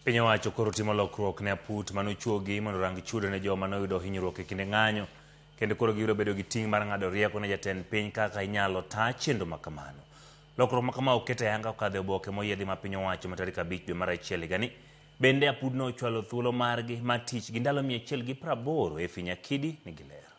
Piny owacho koro timo lokruok ne aput manochuogi mondo orang chudo ne joma noyudo hinyruok e kinde ng'anyo, kendo koro gibiro bedo gi ting' mar ng'ado rieko ne jatend piny kaka inyalo ta chenro makamano. Lokruok makama oket ayanga okadho e oboke moyiedhi ma piny owacho ma tarik 5 dwe mar 1 higani. Bende apudno ochwalo thuolo margi mar tich gi ndalo 180 e Finyakidi nigi ler.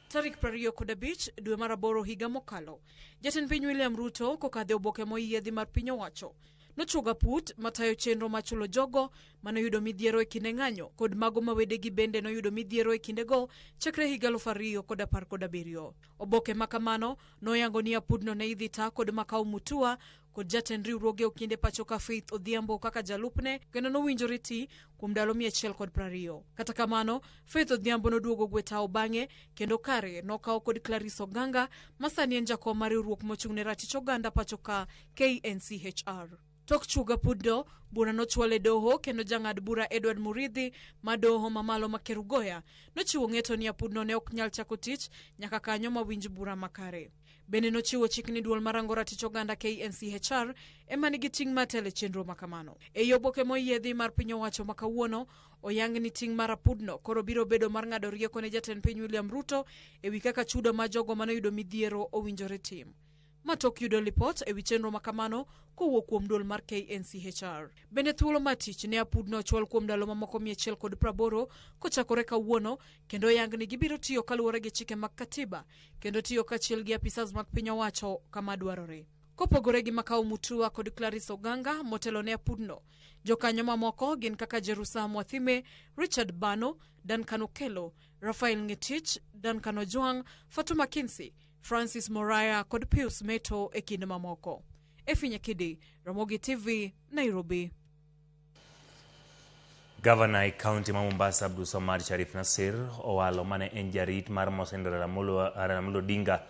Tarik 25 dwe mar 8 higa mokalo, jatend piny William Ruto kokadho e oboke moyiedhi mar piny owacho nochuogo aput matayo chenro mar chulo jogo manoyudo midhiero e kinde ng'anyo kod mago ma wedegi bende noyudo midhiero e kindego chakre higa 2017. Oboke ma kamano noyango ni apudno ne idhi ta kod Makau Mutua kod jatend riwruoge okinde pacho ka Faith Odhiambo kaka jalupne, kendo nowinjore ti kuom ndalo 120. Kata kamano, Faith Odhiambo noduogo gwetao bang'e kendo kare nokawo kod Clarice Oganga ma sani en jakom mar riwruok mochung' ne ratich oganda pacho ka KNCHR. Tok chuogo apudno, bura nochwal e doho kendo jang'ad bura Edward Muridhi ma doho mamalo ma Kerugoya nochiwo ng'eto ni apudno ne ok nyal chako tich nyaka kanyo mawinj bura makare. Bende nochiwo chik ni duol marango ratich oganda KNCHR ema nigi ting' mar telo e chenro makamano. Ei oboke moyiedhi mar piny owacho ma kawuono, oyang ni ting' mar apudno koro biro bedo mar ng'ado rieko ne jatend piny William Ruto ewi kaka chudo ma jogo manoyudo midhiero owinjore tim. Ma tok yudo lipot ewi chenro makamano kowuok kuom duol mar KNCHR. Bende thuolo mar tich ne apudno ochwal kuom ndalo mamoko 180 kochakore kawuono, kendo oyang ni gibiro tiyo kaluwore gi chike mag katiba kendo tiyo kaachiel gi apisas mag piny owacho kama dwarore. Kopogore gi Makau Mutua kod Clarice Oganga motelo ne apudno, jokanyo mamoko gin kaka Jerusalem Wathime, Richard Bano, Duncan Okello, Raphael Ngetich, Duncan Ojwang, Fatuma Kinsi, Francis Moraya kod Pius Meto e kind mamoko. Efi Nyakidi, Ramogi TV, Nairobi. Gavana e kaunti ma Mombasa Abdulswamad Sharif Nassir owalo mane en jarit mar mosenindo Raila Amolo Odinga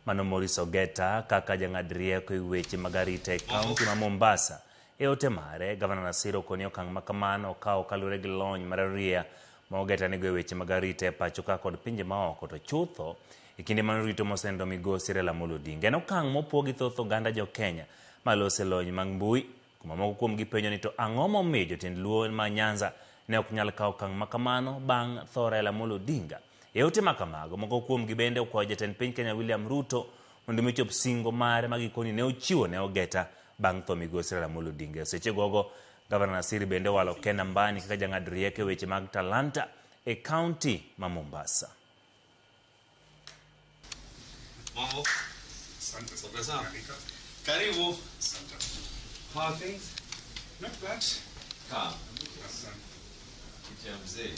mano Maurice Ogeta kaka jang'ad rieko e weche mag arita e kaunti ma Mombasa. E ote mare, Gavana Nassir okoni okang' ma kamano okawo kaluwore gi lony mar ariya ma Ogeta nigo e weche mag arita e pacho ka kod pinje maoko, to chutho e kinde manorito mosenindo migosi Raila Amolo Odinga. En okang' mopuo gi thoth oganda jo Kenya malose lony mag mbui, kuma moko kuomgi penjo ni to ang'o momiyo jotend Luo ma Nyanza ne ok nyal kawo okang' makamano bang' tho Raila Amolo Odinga. E ote makamago, moko kuomgi bende okwayo jatend piny Kenya William Ruto mondo mi ochop singo mare ma gikoni ne ochiwo ne Ogeta bang' tho migosi Raila Amolo Odinga. E seche gogo, Gavana Nassir bende owalo Ken Ambani kaka jang'ad rieko e weche mag talanta e kaunti ma Mombasa. Mambo. Karibu. How are things? Not bad. Kaa. Kicha mzee.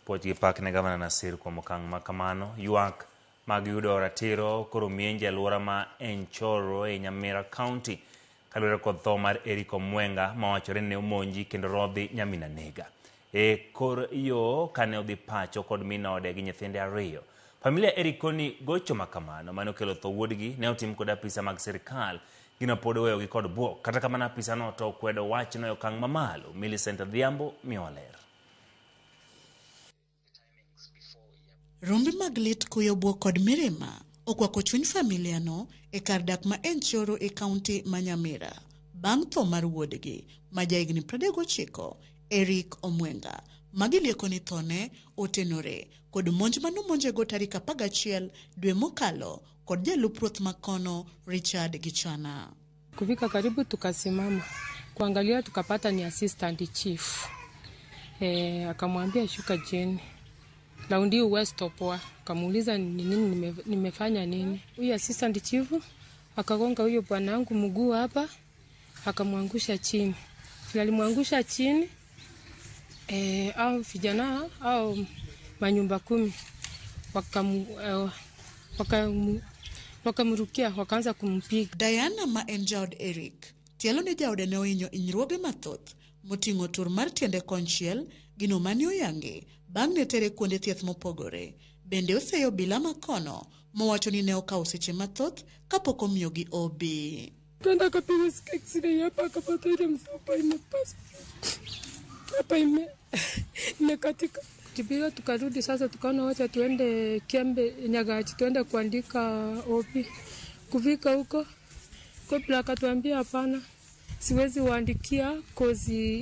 Puoch gi pak ne Gavana Nassir kuom okang' ma kamano. Ywak mag yudo ratiro koro mienje alwora ma Enchoro e Nyamira County kaluwore kod tho mar Eric Omwenga mawachore ni ne omonji kendo rodhi nyamina nega e kor yo kane odhi pacho kod min ode gi nyithinde ariyo. Familia Eric koni gocho makamano mane okelo tho wuodgi ne otim kod apisa mag sirikal, gino pod oweyogi kod bwok. Kata kamano apisa no to okwedo wachno e okang' mamalo. Millicent Adhiambo miyowa ler. Rombe mag lit, kuyo, bwok kod mirima okwako chuny familia no e kar dak ma Enchoro e kaunti ma Nyamira bang' tho mar wuodgi ma jahigni 39 Eric Omwenga ma gilieko ni thone otenore kod monj manomonjego tarik 11 dwe mokalo kod jalup ruoth makono Richard Gichana. Kufika karibu tukasimama kuangalia, tukapata ni assistant chief. Akamwambia shuka chini, raundi huwezi topoa. Akamuuliza ni nini nimefanya nini. Huyu assistant chief akagonga huyo bwanangu mguu hapa, akamwangusha chini. Vile alimwangusha chini, au vijana au manyumba 10 wakamrukia wakaanza kumpiga. Diana ma en jaod Eric tielo ne jaode ne ohinyo hinyruoge mathoth moting'o tur mar tiende konchiel, gino mane oyangi bang' ne tere kuonde thieth mopogore. Bende oseyo obila makono mowacho ni ne okawo seche mathoth kapok omiyogi OB. Kenda akapiga x-ray hapa akapata ile mfupa imepasuka hapa imekatika. Kutibia tukarudi sasa, tukaona wacha tuende Kiambe Nyagachi tuende kuandika OB. Kufika huko kopla akatuambia hapana, Siwezi waandikia kozi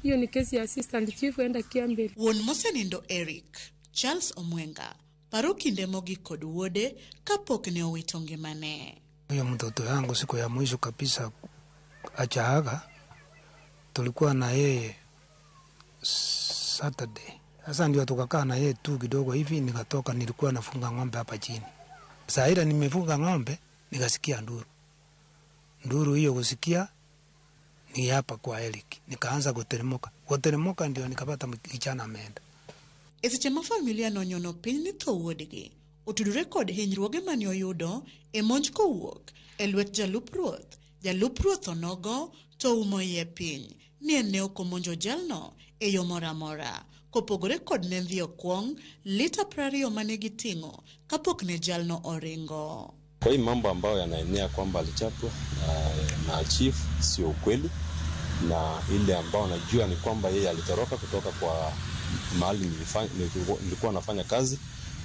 hiyo ni kesi ya assistant chief, enda Kiambere. Wuon mosenindo Eric, Charles Omwenga, paro kinde mogik kod wuode kapok ne owito ngimane. Huyo mtoto yangu siku ya mwisho kabisa achaaga, tulikuwa na yeye Saturday. Sasa ndio tukakaa na yeye tu kidogo hivi, nikatoka, nilikuwa nafunga ng'ombe hapa chini. Saa ile nimefunga ng'ombe, nikasikia nduru. Nduru hiyo kusikia ni hapa kwa Eric. Nikaanza kuteremuka. Kuteremuka ndio nikapata kijana ameenda. E seche ma familia nonyono piny ni tho wuodgi, otudore kod hinyruoge mane oyudo e monj kowuok e lwet jalup ruoth. Jalup ruoth onogo to umo iye piny ni en ne ok omonjo jalno e yo moro amora, kopogore kod ne dhi okwong' lita 20 mane giting'o kapok ne jalno oringo. Kwa hii mambo ambayo yanaenea kwamba alichapwa na chief sio ukweli, na ile ambao najua ni kwamba yeye alitoroka kutoka kwa mahali nilikuwa nafanya kazi,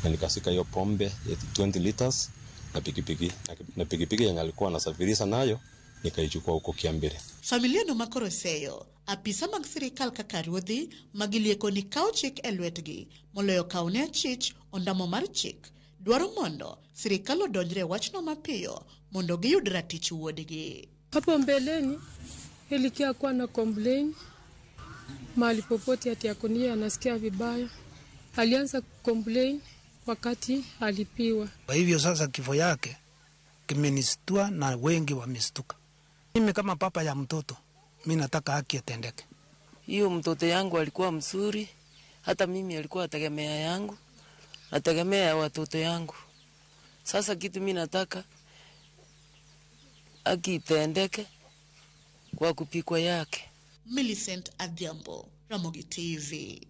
na nikasika hiyo pombe ya 20 liters na pikipiki, na pikipiki yenye alikuwa anasafirisha nayo nikaichukua huko Kiambere. Familia no makoro seyo apisa mag sirikal kaka ruodhi magilieko ni kawo chik e lwetgi moloyo kawo ne achich ondamo mar chik dwaro mondo sirikal odonjre wachno mapiyo mondo giyud ratich wuodgi. Hapo mbeleni ilikia kuwa na complain mahali popote ati akonia anasikia vibaya. Alianza complain wakati alipiwa. Kwa hivyo sasa kifo yake kimenistua na wengi wamestuka. Mimi kama papa ya mtoto, mimi nataka haki itendeke. Hiyo mtoto yangu alikuwa mzuri, hata mimi alikuwa tegemea yangu, nategemea watoto yangu. Sasa kitu mimi nataka haki itendeke kwa kupikwa yake. Millicent Adhiambo, Ramogi TV.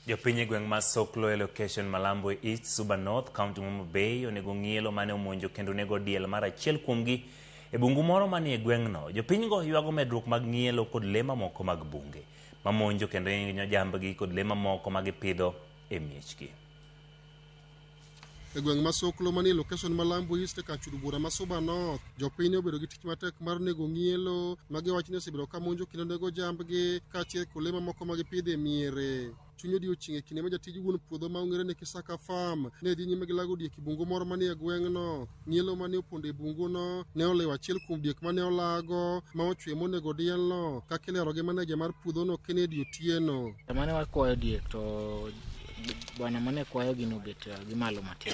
Jopiny e gweng' ma Soklo e location Malambwe East, Suba North, County Homa Bay onego ng'ielo mane omonjo kendo onego diel mar achiel kuomgi e bungu moro manie gweng'no. Jopinygo ywago medruok mag ng'ielo kod le mamoko mag bunge mamonjo kendo hinyo jambgi kod le mamoko ma gipidho e miechgi. E gweng' ma Soklo manie location Malambwe East kar chudo bura ma Suba North, jopiny obedo gi tich matek mar nego ng'ielo ma giwacho ni osebedo ka monjo kendo nego jambgi kaachiel kod le mamoko ma gipidho e miere. Chuny odiochieng' e kinde ma jatij wuon puodho ma ong'ere ni Kisaka Farm ne dhi nyime gi lago diek e bungu moro manie gweng'no. Ng'ielo mane opondo e bunguno ne olewo achiel kuom diek mane olago ma ochwe monego dielno, kaka ilero gi maneja mar puodhono Kennedy Otieno. Mane wakwayo diek to bwana mane kwayo gi nobet gi malo matin.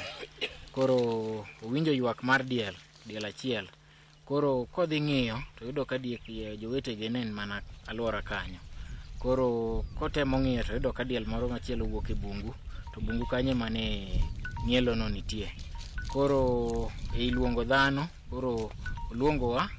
Koro owinjo ywak mar diel, diel achiel. Koro kodhi ng'iyo to yudo ka diek jowetege ne en mana alwora kanyo. Koro kotemo ng'iyo to yudo ka diel moro machielo wuok e bungu, to bungu kanyo mane ng'ielo no nitie. Koro iluongo dhano, koro oluongowa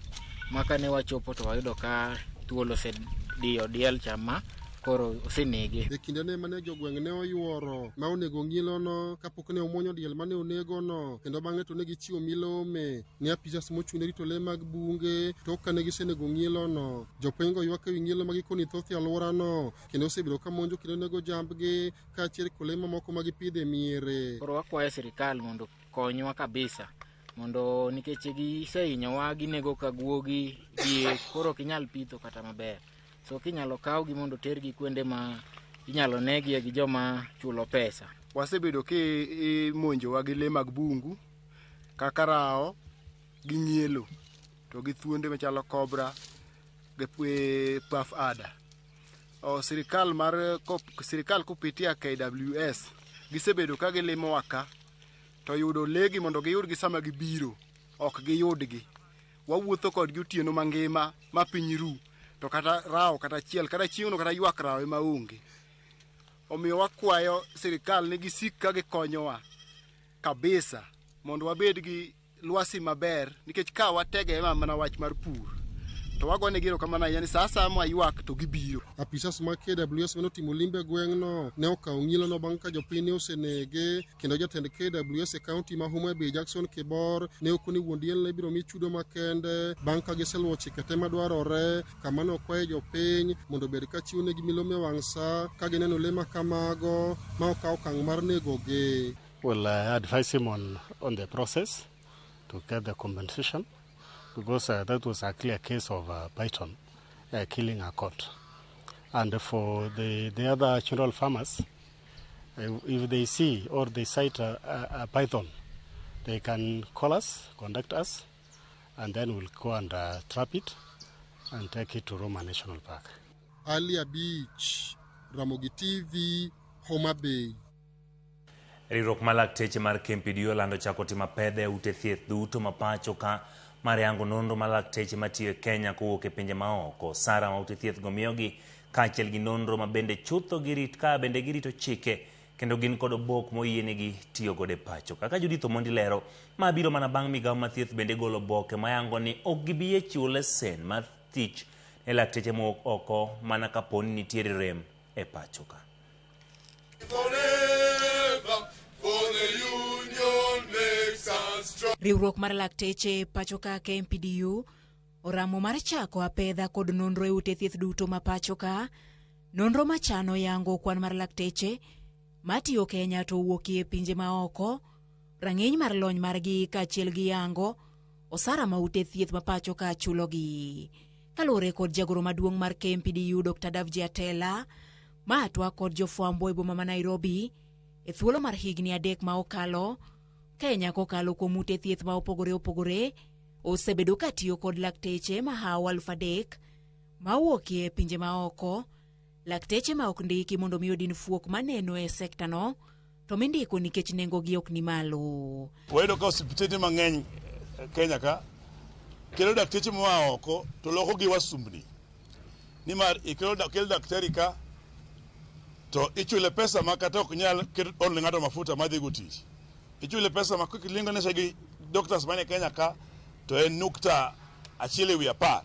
ma kane wachopo to wayudo ka thuol osediyo diel cha ma koro osenege. E kinde ne mane jogweng' ne oyuoro ma onego ng'ilono kapok ne omuonyo diel mane onegono, kendo bang'e to ne gichiwo milome ne apisas mochung' ne rito le mag bunge tok kane gisenego ng'ilono. Jopinygo ywak ewi ng'ielo ma gikoni thoth e alworano kendo osebedo ka monjo kendo nego jambgi kaachiel kod le mamoko ma gipidho e miere. Koro wakwayo sirikal mondo konywa kabisa, mondo nikech gisehinyowa, ginego ka guogi, diek, koro ok inyal pitho kata maber. So kinyalo kawgi mondo tergi kuonde ma inyalo negie gi joma chulo pesa. Wasebedo kimonjowa gi le mag bungu kaka rao gi ng'ielo to gi thuonde machalo cobra gi puff adder. Sirikal mar sirikal kupitia KWS gisebedo ka gilimowa ka to yudo legi mondo giyudgi sama gibiro ok giyudgi. Wawuotho kodgi otieno mangima ma piny ru to kata rao kata achiel kata chieng'no kata ywak rao ema onge. Omiyo wakwayo sirikal ni gisik ka gikonyowa kabisa mondo wabed gi lwasi maber, nikech ka wategemea mana wach mar pur to wagonegi erokamano ahinya ni sa asaya ma ywak to gibiro. Apisas mag KWS mane otimo limbe e gweng'no ne okawo ng'ilono bang' ka jopiny ne osenege, kendo jatend KWS e kaunti ma Homa Bay Jackson Kibor ne okoni wuon diel ne ibiro mi chudo makende bang' ka giseluwo chike te madwarore, kama ne okwaye jopiny mondo obed ka chiwo negi milome e wang' sa ka gineno le ma kamago ma okawo okang' mar negogi. We'll advise him on the process to get the compensation. because that was a clear case of python killing a goat. And for the other general farmers, if they see or they sight a python, they can call us, contact us, and then we'll go and trap it and take it to Ruma National Park. Ali Abich, Ramogi TV, Homa Bay. Riwruok mar lakteche mar KMPDU olando chako timo apedha e ute thieth duto ma pacho ka mar yango nonro mar lakteche matiyo e Kenya kowuok e pinje maoko. Osara ma ute thieth go miyogi kaachiel gi nonro ma bende chutho girit ka bende girito chike kendo gin kod obok moyienegi tiyo godo e pacho. Kaka Judith Omondi lero, ma biro mana bang' migawo mar thieth bende golo oboke mayango ni ok gibi yie chiwo lesen mar tich ne lakteche mowuok oko mana kapo ni nitiere rem e pacho ka. Forever, for the union makes us strong. Riwruok mar lakteche pacho ka KMPDU oramo mar chako apedha kod nonro e ute thieth duto ma pacho ka. Nonro machano yango kwan mar lakteche matiyo Kenya to owuokie e pinje maoko, rang'iny mar lony margi kaachiel gi yango osara ma ute thieth ma pacho ka chulogi. Kaluwore kod jagoro maduong' mar KMPDU Dr. Davji Atela, ma twak kod jofwambo e boma ma Nairobi e thuolo mar higni 3 ma okalo, Kenya kokalo kuom ute thieth ma opogore opogore osebedo katiyo kod lakteche mahawo 3,000 mawuokie e pinje maoko, lakteche ma ok ndiki mondo mi odin fuok maneno e sekta no to mindiko nikech nengogi ok ni malo. Wayudo ka osiptende mang'eny Kenya ka kelo dakteche moa oko to loko gi wasumbni. Nimar ikelo kel daktari ka to ichule pesa ma kata ok nyal olo ne ng'ato mafuta madhi go tich. Ichule pesa ma kilinganisha gi doctors mane Kenya ka to en 0.1 10.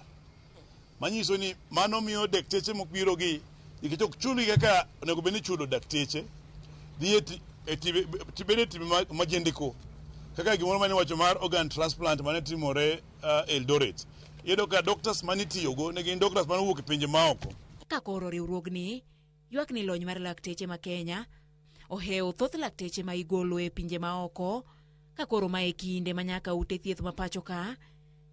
Manyiso ni mano miyo dakteche mokbiro gi nikech ok chulgi kaka onego bed ni ichulo dakteche dhi e tibede timbe majendeko kaka gimoro mane iwacho mar organ transplant mane timore Eldoret. Iyudo ka doctors mane itiyogo ne gin doctors mane owuok e pinje maoko. Ka koro riwruogni ywak ni lony mar lakteche ma Kenya ohewo thoth lakteche ma igolo e pinje maoko, ka koro ma e kinde ma nyaka ute thieth ma pacho ka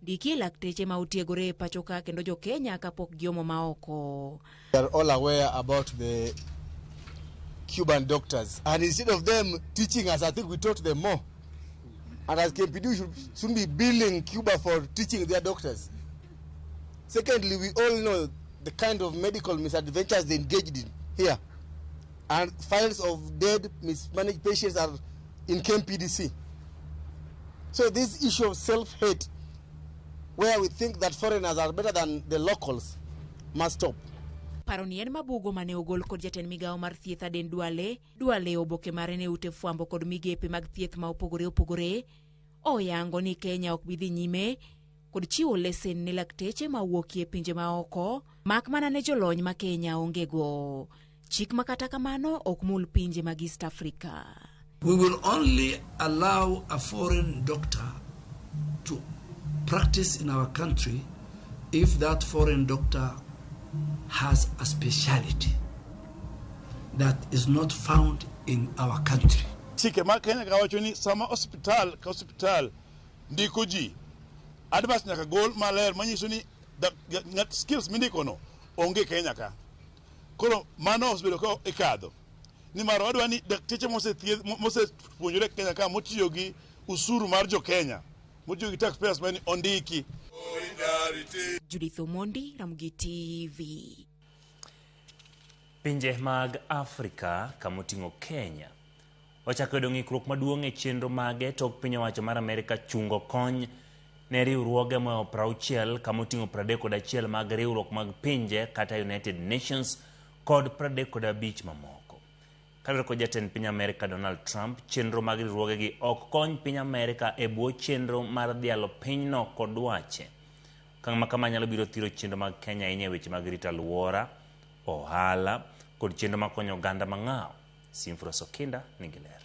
ndikie lakteche ma otiegore e pacho ka kendo jo Kenya kapok giomo maoko. We are all aware about the Cuban doctors, and instead of them teaching us, I think we taught them more. And as KMPDU, we should soon be billing Cuba for teaching their doctors. Secondly, we all know the kind of medical misadventures they engaged in here. And files of dead, mismanaged patients are in KMPDC. So this issue of self-hate, where we think that foreigners are better than the locals, must stop. Paro ni en mabugo mane ogol kod jatend migawo mar thieth Aden Duale. Duale oboke mare ne ute fwambo kod migepe mag thieth ma opogore opogore oyango ni Kenya ok bi dhi nyime kod chiwo lesen ne lakteche mawuokie pinje maoko mak mana ne jolony ma Kenya onge go. Chik ma kata kamano ok mul pinje mag East Africa. We will only allow a foreign doctor to practice in our country if that foreign doctor has a speciality that is not found in our country. Chike ma Kenya ka wacho ni sama osiptal ka osiptal ndiko ji, advert nyaka gol maler manyiso ni ng'at skills mindiko no onge Kenya ka. Koro mano osebedo ka ikadho. Nimar wadwa ni dakteche mosethiedh mosepuonjore Kenya ka motiyo gi usuru mar jo Kenya, motiyo gi taxpayers money ondiki. Judith Omondi, Ramogi TV. Pinje mag Afrika kamoting'o Kenya ochako yudo ng'ikruok maduong' e chenro mage tok piny owacho mar Amerika chungo kony ne riwruoge mohewo 60 kamoting'o 31 mag riwruok mag pinje kata United Nations kod 35 mamoko. Kaluwore kod jatend piny Amerika Donald Trump, chenro mag riwruogegi ok kony piny Amerika e bwo chenro mar dhialo pinyno kod dwache. Okang' ma kama nyalo biro thiro chenro mag Kenya ahinya e weche mag rito alwora, ohala kod chenro makonyo oganda mang'aw. Simfros Okinda nigi ler.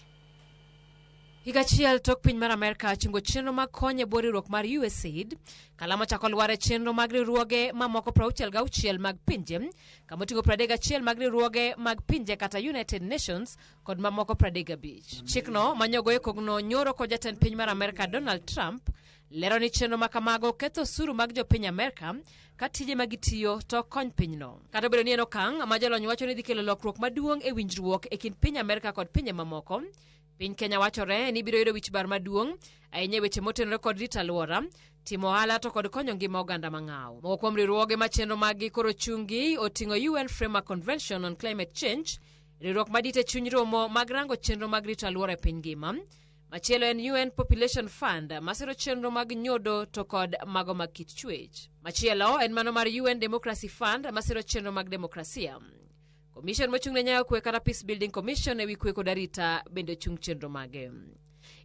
Higa achiel tok piny mar Amerka chungo chenro mag kony e bwo riwruok mar USAID, kalam ochako lwar e chenro mag riwruoge mamoko 66 mag pinje, kamoting'o 31 mag riwruoge mag pinje kata United Nations kod mamoko 35. Chikno manyogo e kogno nyoro kod jatend piny mar Amerka Donald Trump Lero ni chenro ma kamago ketho osuru mag jopiny Amerka ka tije ma gitiyo to ok kony pinyno. Kata obedo ni en okang' ma jolony wacho ni dhi kelo lokruok maduong' e winjruok e kind piny Amerka kod pinje mamoko, piny Kenya wachore ni biro yudo wich bar maduong' ahinya e weche motenore kod rito alwora, timo ohala to kod konyo ngima oganda mang'aw. Moko kuom riwruoge ma chenro maggi koro chungi oting'o UN Framework Convention on Climate Change, riwruok madit e chuny romo mag rango chenro mag rito alwora e piny ngima. Machielo en UN Population Fund masiro chenro mag nyodo to kod mago mag kit chwech. Machielo en mano mar UN Democracy Fund masiro chenro mag demokrasia. Commission mochung' ne nyayo kwe kata Peace Building Commission ewi kwe kod arita bende ochung' chenro mage.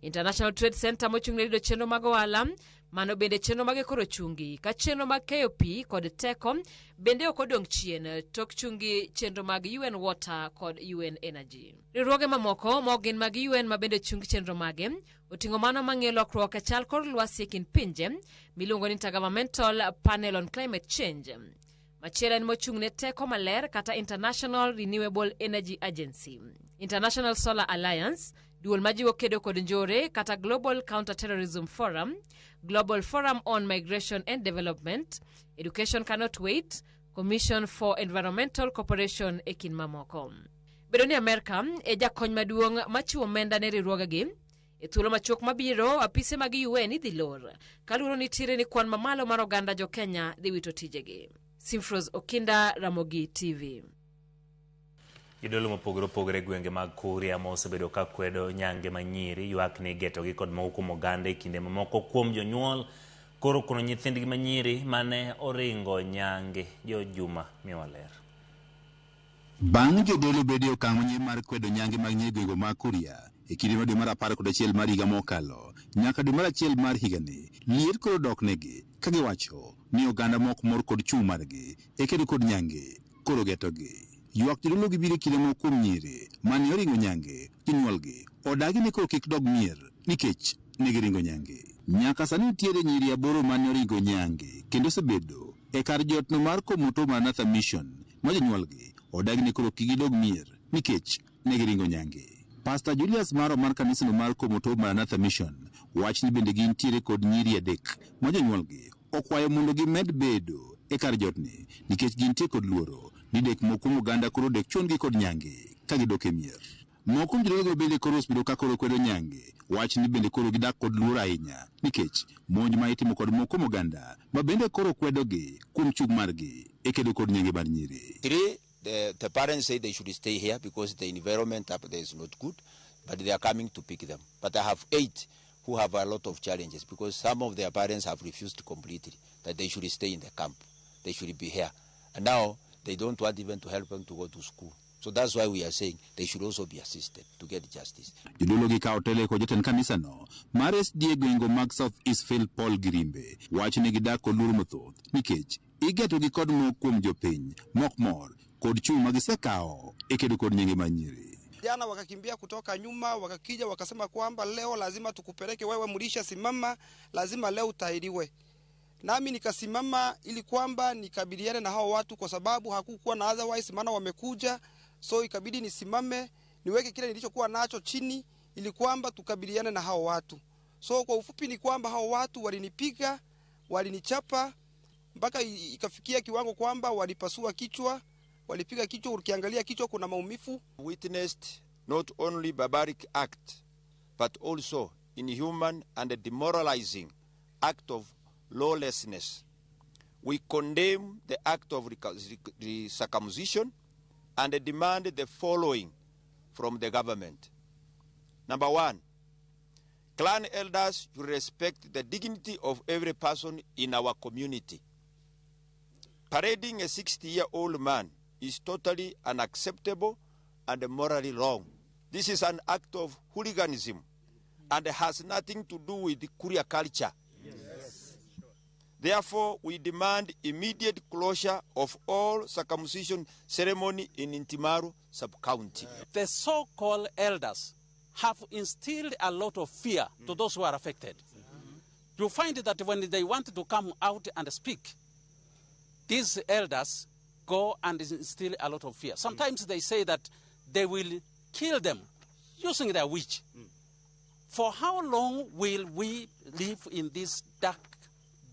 International Trade Center mochung' ne rido chenro mag ohala mano bende chenro mage koro chungi ka chenro mag keyo pi kod teko bende ok odong' chien tok chungi chenro mag UN Water kod UN Energy. Riwruoge mamoko ma ok gin mag UN ma bende chung chenro mage oting'o mano mang'iyo lokruok e chal kor lwasi e kind pinje miluongo ni Intergovernmental Panel on Climate Change. Machielo en mochung' ne teko maler kata International Renewable Energy Agency. International Solar Alliance, duol majiwo kedo kod njore kata Global Counter-Terrorism Forum, Global Forum on Migration and Development, Education Cannot Wait, Commission for Environmental Cooperation e kind mamoko. Bedo ni Amerka e jakony maduong' machiwo omenda ne riwruogegi, e thuolo machuok mabiro apise mag UN idhi lor kaluoro nitiere ni kwan mamalo mar oganda jo Kenya dhi wito tijegi. Simfros Okinda, Ramogi TV. Jodolo mopogore opogore e gwenge mag Kuria ma osebedo ka kwedo nyange manyiri ywak ni igetogi kod moko kuom oganda e kinde mamoko kuom jonyuol koro kono nyithindgi manyiri mane oringo nyange. Jo Juma miwa ler. Bang' jodolo bedo e okang' manyien mar kwedo nyange mag nyiri gwenge mag Kuria e kinde mar dwe mar 11 mar higa mokalo nyaka dwe mar 1 mar higani, liet koro dok negi ka giwacho ni oganda mok mor kod chung' margi e kedo kod nyange koro getogi. Ywak jodolo gi biro e kinde moko kuom nyiri mane oringo nyange jonyuolgi odagi ni koro kik dog mier nikech ne giringo nyange. Nyaka sani nitiere nyiri 8 mane oringo nyange kendo osebedo e kar jotno mar Komoto Maranatha Mission ma jonyuolgi odagi ni koro kik gidog mier nikech ne giringo nyange. Pastor Julius Maro mar kanisano mar Komoto Maranatha Mission wach ni bende gintiere kod nyiri 3 ma jonyuolgi okwayo mondo gimed bedo e kar jotni nikech gintie kod luoro ni dek moko kuom oganda koro dek chon-gi kod nyange ka gidok e mier. Moko kuom jodologo bende koro osebedo ka koro kwedo nyange wach ni bende koro gidak kod luoro ahinya nikech monj ma itimo kod moko kuom oganda ma bende koro kwedogi kuom chung' margi e kedo kod nyange mar nyiri. 3, the parents say they should stay here because the environment up there is not good, but they are coming to pick them. But I have 8 who have a lot of challenges because some of their parents have refused completely that they should stay in the camp. They should be here. And now they don't want even to help them to go to school. So that's why we are saying they should also be assisted to get justice. Jodolo gi kawo telo kod jatend kanisano mar SDA gwenge mag South East Phil Paul Girimbe wacho ni gidak kod luoro mathoth nikech igetogi kod moko kuom jopiny mok mor kod chung' ma gisekawo e kedo kod nyinge mar nyiri. Jana wakakimbia kutoka nyuma, wakakija wakasema kwamba leo lazima tukupeleke wewe, mlisha simama, lazima leo utahiriwe. Nami nikasimama ili kwamba nikabiliane na hao watu kwa sababu hakukuwa na otherwise, maana wamekuja, so ikabidi nisimame niweke kile nilichokuwa nacho chini ili kwamba tukabiliane na hao watu. So kwa ufupi ni kwamba hao watu walinipiga, walinichapa mpaka ikafikia kiwango kwamba walipasua kichwa, walipiga kichwa, ukiangalia kichwa kuna maumivu. Witnessed not only barbaric act but also inhuman and demoralizing act of lawlessness. We condemn the act of circumcision and demand the following from the government. Number 1, clan elders should respect the dignity of every person in our community. Parading a 60-year-old man is totally unacceptable and morally wrong. This is an act of hooliganism and has nothing to do with the Kuria culture. Yes. Therefore, we demand immediate closure of all circumcision ceremony in Ntimaru sub-county. The so-called elders have instilled a lot of fear to those who are affected. You find that when they want to come out and speak, these elders go and instill a lot of fear. Sometimes they say that they will kill them using their witch. For how long will we live in these dark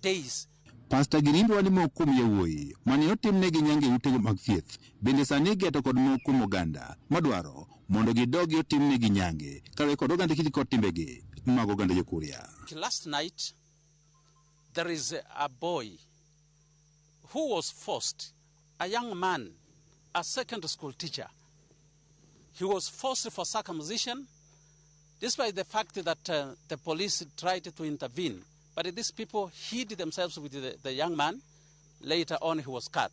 days? Pasta Girimbi wani moko kuom yawuoyi mane otimnegi nyange e utego mag thieth bende sani igeto kod moko kuom oganda madwaro mondo gidogi otimnegi nyange kaluwore kod oganda kitgi kod timbegi mag oganda Jokuria. Last night there is a boy who was forced, a young man, a secondary school teacher. He was forced for circumcision, despite the fact that the police tried to intervene. But these people hid themselves with the young man. Later on, he was cut.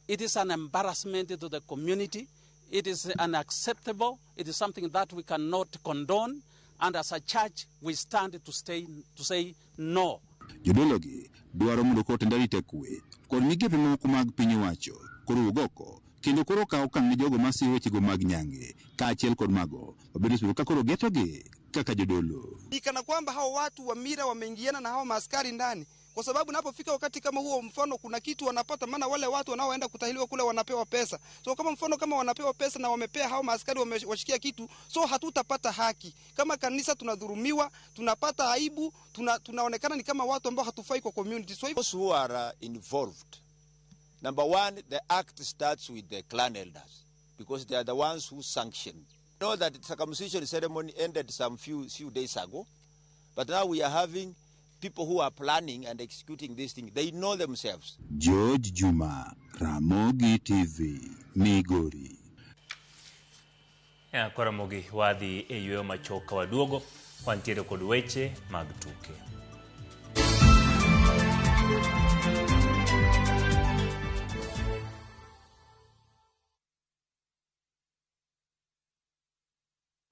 It is an embarrassment to the community. It is unacceptable. It is something that we cannot condone. And as a church, we stand to say no. Jodologi dwaro mondo koro tend arita kwe kod migepe mamoko mag piny owacho koro wuog oko kendo koro okaw okang' ne jogo masiro wechego mag nyange kaachiel kod mago mabende osebedo ka koro getogi kaka jodolo. Ni kana kwamba hao watu wa mila wameingiana na hao maaskari ndani, kwa sababu napofika wakati kama huo, mfano kuna kitu wanapata, maana wale watu wanaoenda kutahiriwa kule wanapewa pesa. So kama mfano kama wanapewa pesa na wamepea hao maaskari wamewashikia kitu, so hatutapata haki. Kama kanisa tunadhulumiwa, tunapata aibu, tunaonekana ni kama watu ambao hatufai kwa community. So those who are involved, number one, the act starts with the clan elders because they are the ones who sanction. Know that the circumcision ceremony ended some few days ago, but now we are having people who are planning and executing this thing. They know themselves. George Juma, Ramogi TV, Migori. Ya, kwa Ramogi wadhi e yweyo machuok ka waduogo wantiere kod weche mag tuke.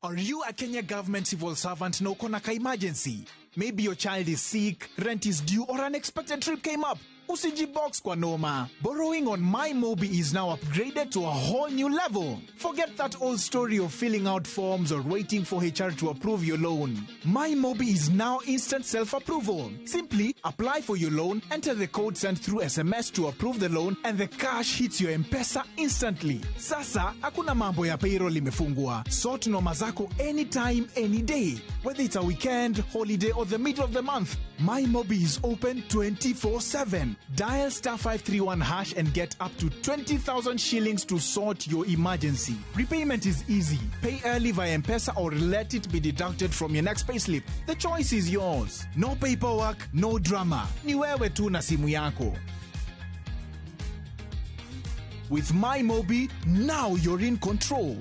Are you a Kenya government civil servant na uko na ka emergency? Maybe your child is sick, rent is due, or an unexpected trip came up. Usijibox kwa noma. Borrowing on MyMobi is now upgraded to a whole new level. Forget that old story of filling out forms or waiting for HR to approve your loan. MyMobi is now instant self-approval. Simply apply for your loan, enter the code sent through SMS to approve the loan, and the cash hits your M-Pesa instantly. Sasa, hakuna mambo ya payroll imefungwa. Sort noma zako anytime, any day. Whether it's a weekend, holiday, or the middle of the month, MyMobi is open 24/7. Dial star 531 hash and get up to 20,000 shillings to sort your emergency. Repayment is easy. Pay early via M-Pesa or let it be deducted from your next payslip. The choice is yours. No paperwork, no drama. Ni wewe tu na simu yako. With MyMobi, now you're in control.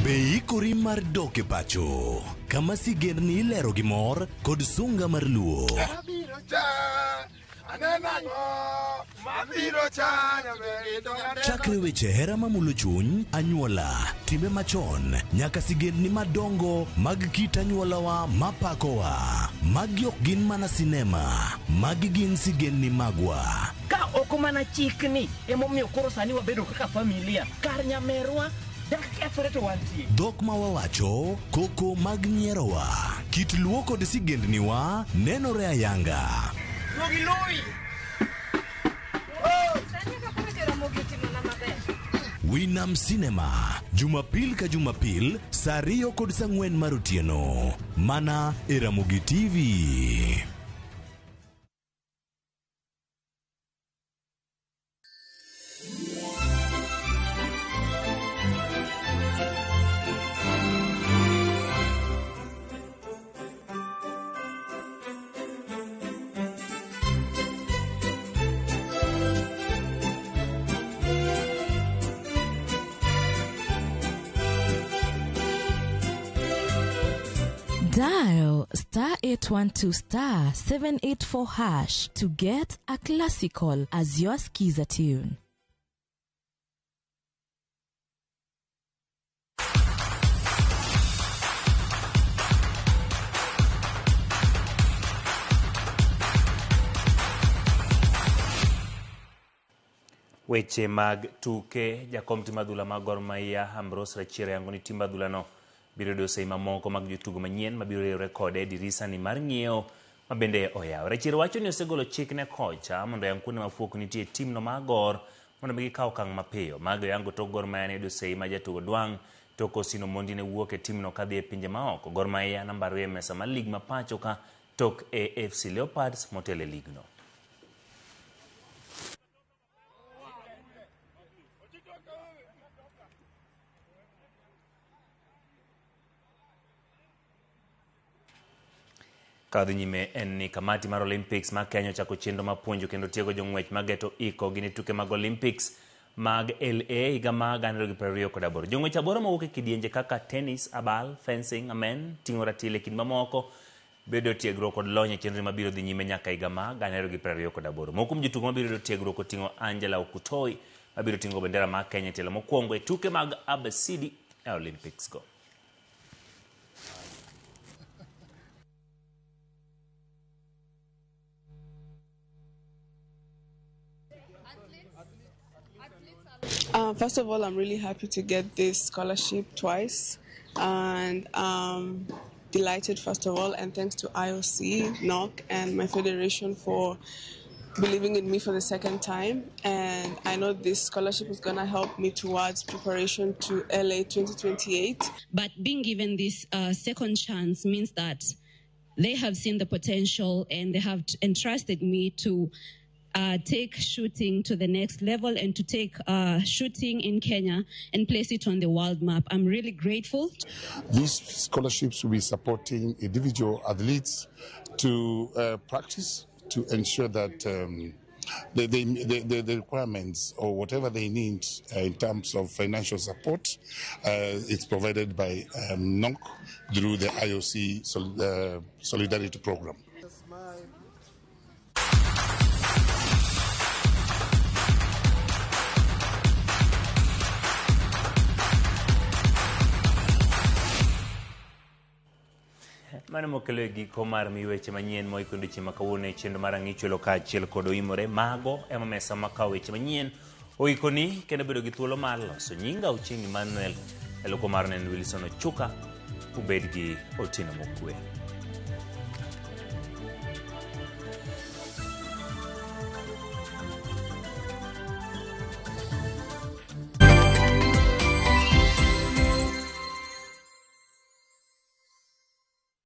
Be ikori mar dok e pacho kama sigendni ilero gi mor kod sunga mar luo. Mabiro cha, aneno ang'o? Mabiro cha, nyaber to aneno. Chakre weche hera mamulo chuny, anyuola, timbe machon, nyaka sigendni madongo mag kit anyuolawa mapakowa. Magi ok gin mana sinema, magi gin sigendni magwa. Ka ok mana chikni emomiyo koro sani wabedo kaka familia kar nyamerwa dak kethore to wantie. Dhok ma wawacho, koko mag nyierowa, kit luo kod sigendniwa nenore ayanga. Duogi loyi. Sani kaka koro Jaramogi otimona maber. Winam Cinema, Jumapil ka Jumapil, saa 2 kod saa 4 mar otieno. Mana e Ramogi TV. Dial star 812 star 784 hash to get a classical as your skiza tune. Weche mag tuke, jakom tim adhula mag Gor Mahia Ambrose Rachier yango ni tim adhula no biro yudo sei mamoko mag jotugo manyien mabiro riwre kode e dirisa ni mar ng'iewo ma bende oyaw. Rachier wacho ni osegolo chik ne kocha mondo oyang kuonde ma fuok nitie e tim no mar Gor mondo mi gikaw okang' mapiyo. Mago yango tok Gor Mahia ne yudo sei ma jatugo Dwang' tok Osino Mondi ne wuok e timno kadhi e pinje maoko. Gor Mahia namba 2 e mesa mar lig ma pacho ka tok AFC Leopards motelo e ligno. Kadhi nyime en ni kamati mar Olympics ma Kenya ochako chenro mar puonjo kendo tiego jong'wech mageto iko gi ne tuke mag Olympics mag LA higa mar 2028. Jong'wech aboro mawuok e kidienje kaka tennis, abal, fencing, amen, ting'o ratil e kind mamoko bedo tiegruok kod lony e chenro mabiro dhi nyime nyaka higa mar 2028. Moko kuom jotugo mabiro yudo tiegruok oting'o Angela Okutoi mabiro ting'o bendera mar Kenya e tielo mokwongo e tuke mag ABCD e Olympics go. First of all, I'm really happy to get this scholarship twice, and delighted first of all, and thanks to IOC, NOC, and my federation for believing in me for the second time. And I know this scholarship is going to help me towards preparation to LA 2028. But being given this second chance means that they have seen the potential and they have entrusted me to take shooting to the next level and to take shooting in Kenya and place it on the world map. I'm really grateful. These scholarships will be supporting individual athletes to practice, to ensure that the requirements or whatever they need in terms of financial support, it's provided by NOC through the IOC Solidarity Program. Mano mokelo e giko mar mi weche manyien moiko odiechieng' ma kawuono e chenro mar Ang'ichwelo kaachiel kod Oimore. Mago ema mesa makawo weche manyien oikoni kendo bedo gi thuolo mar loso. Nyinga Ochieng' Emmanuel, e loko mar Nen Wilson Ochuka, ubed gi otieno mokwe.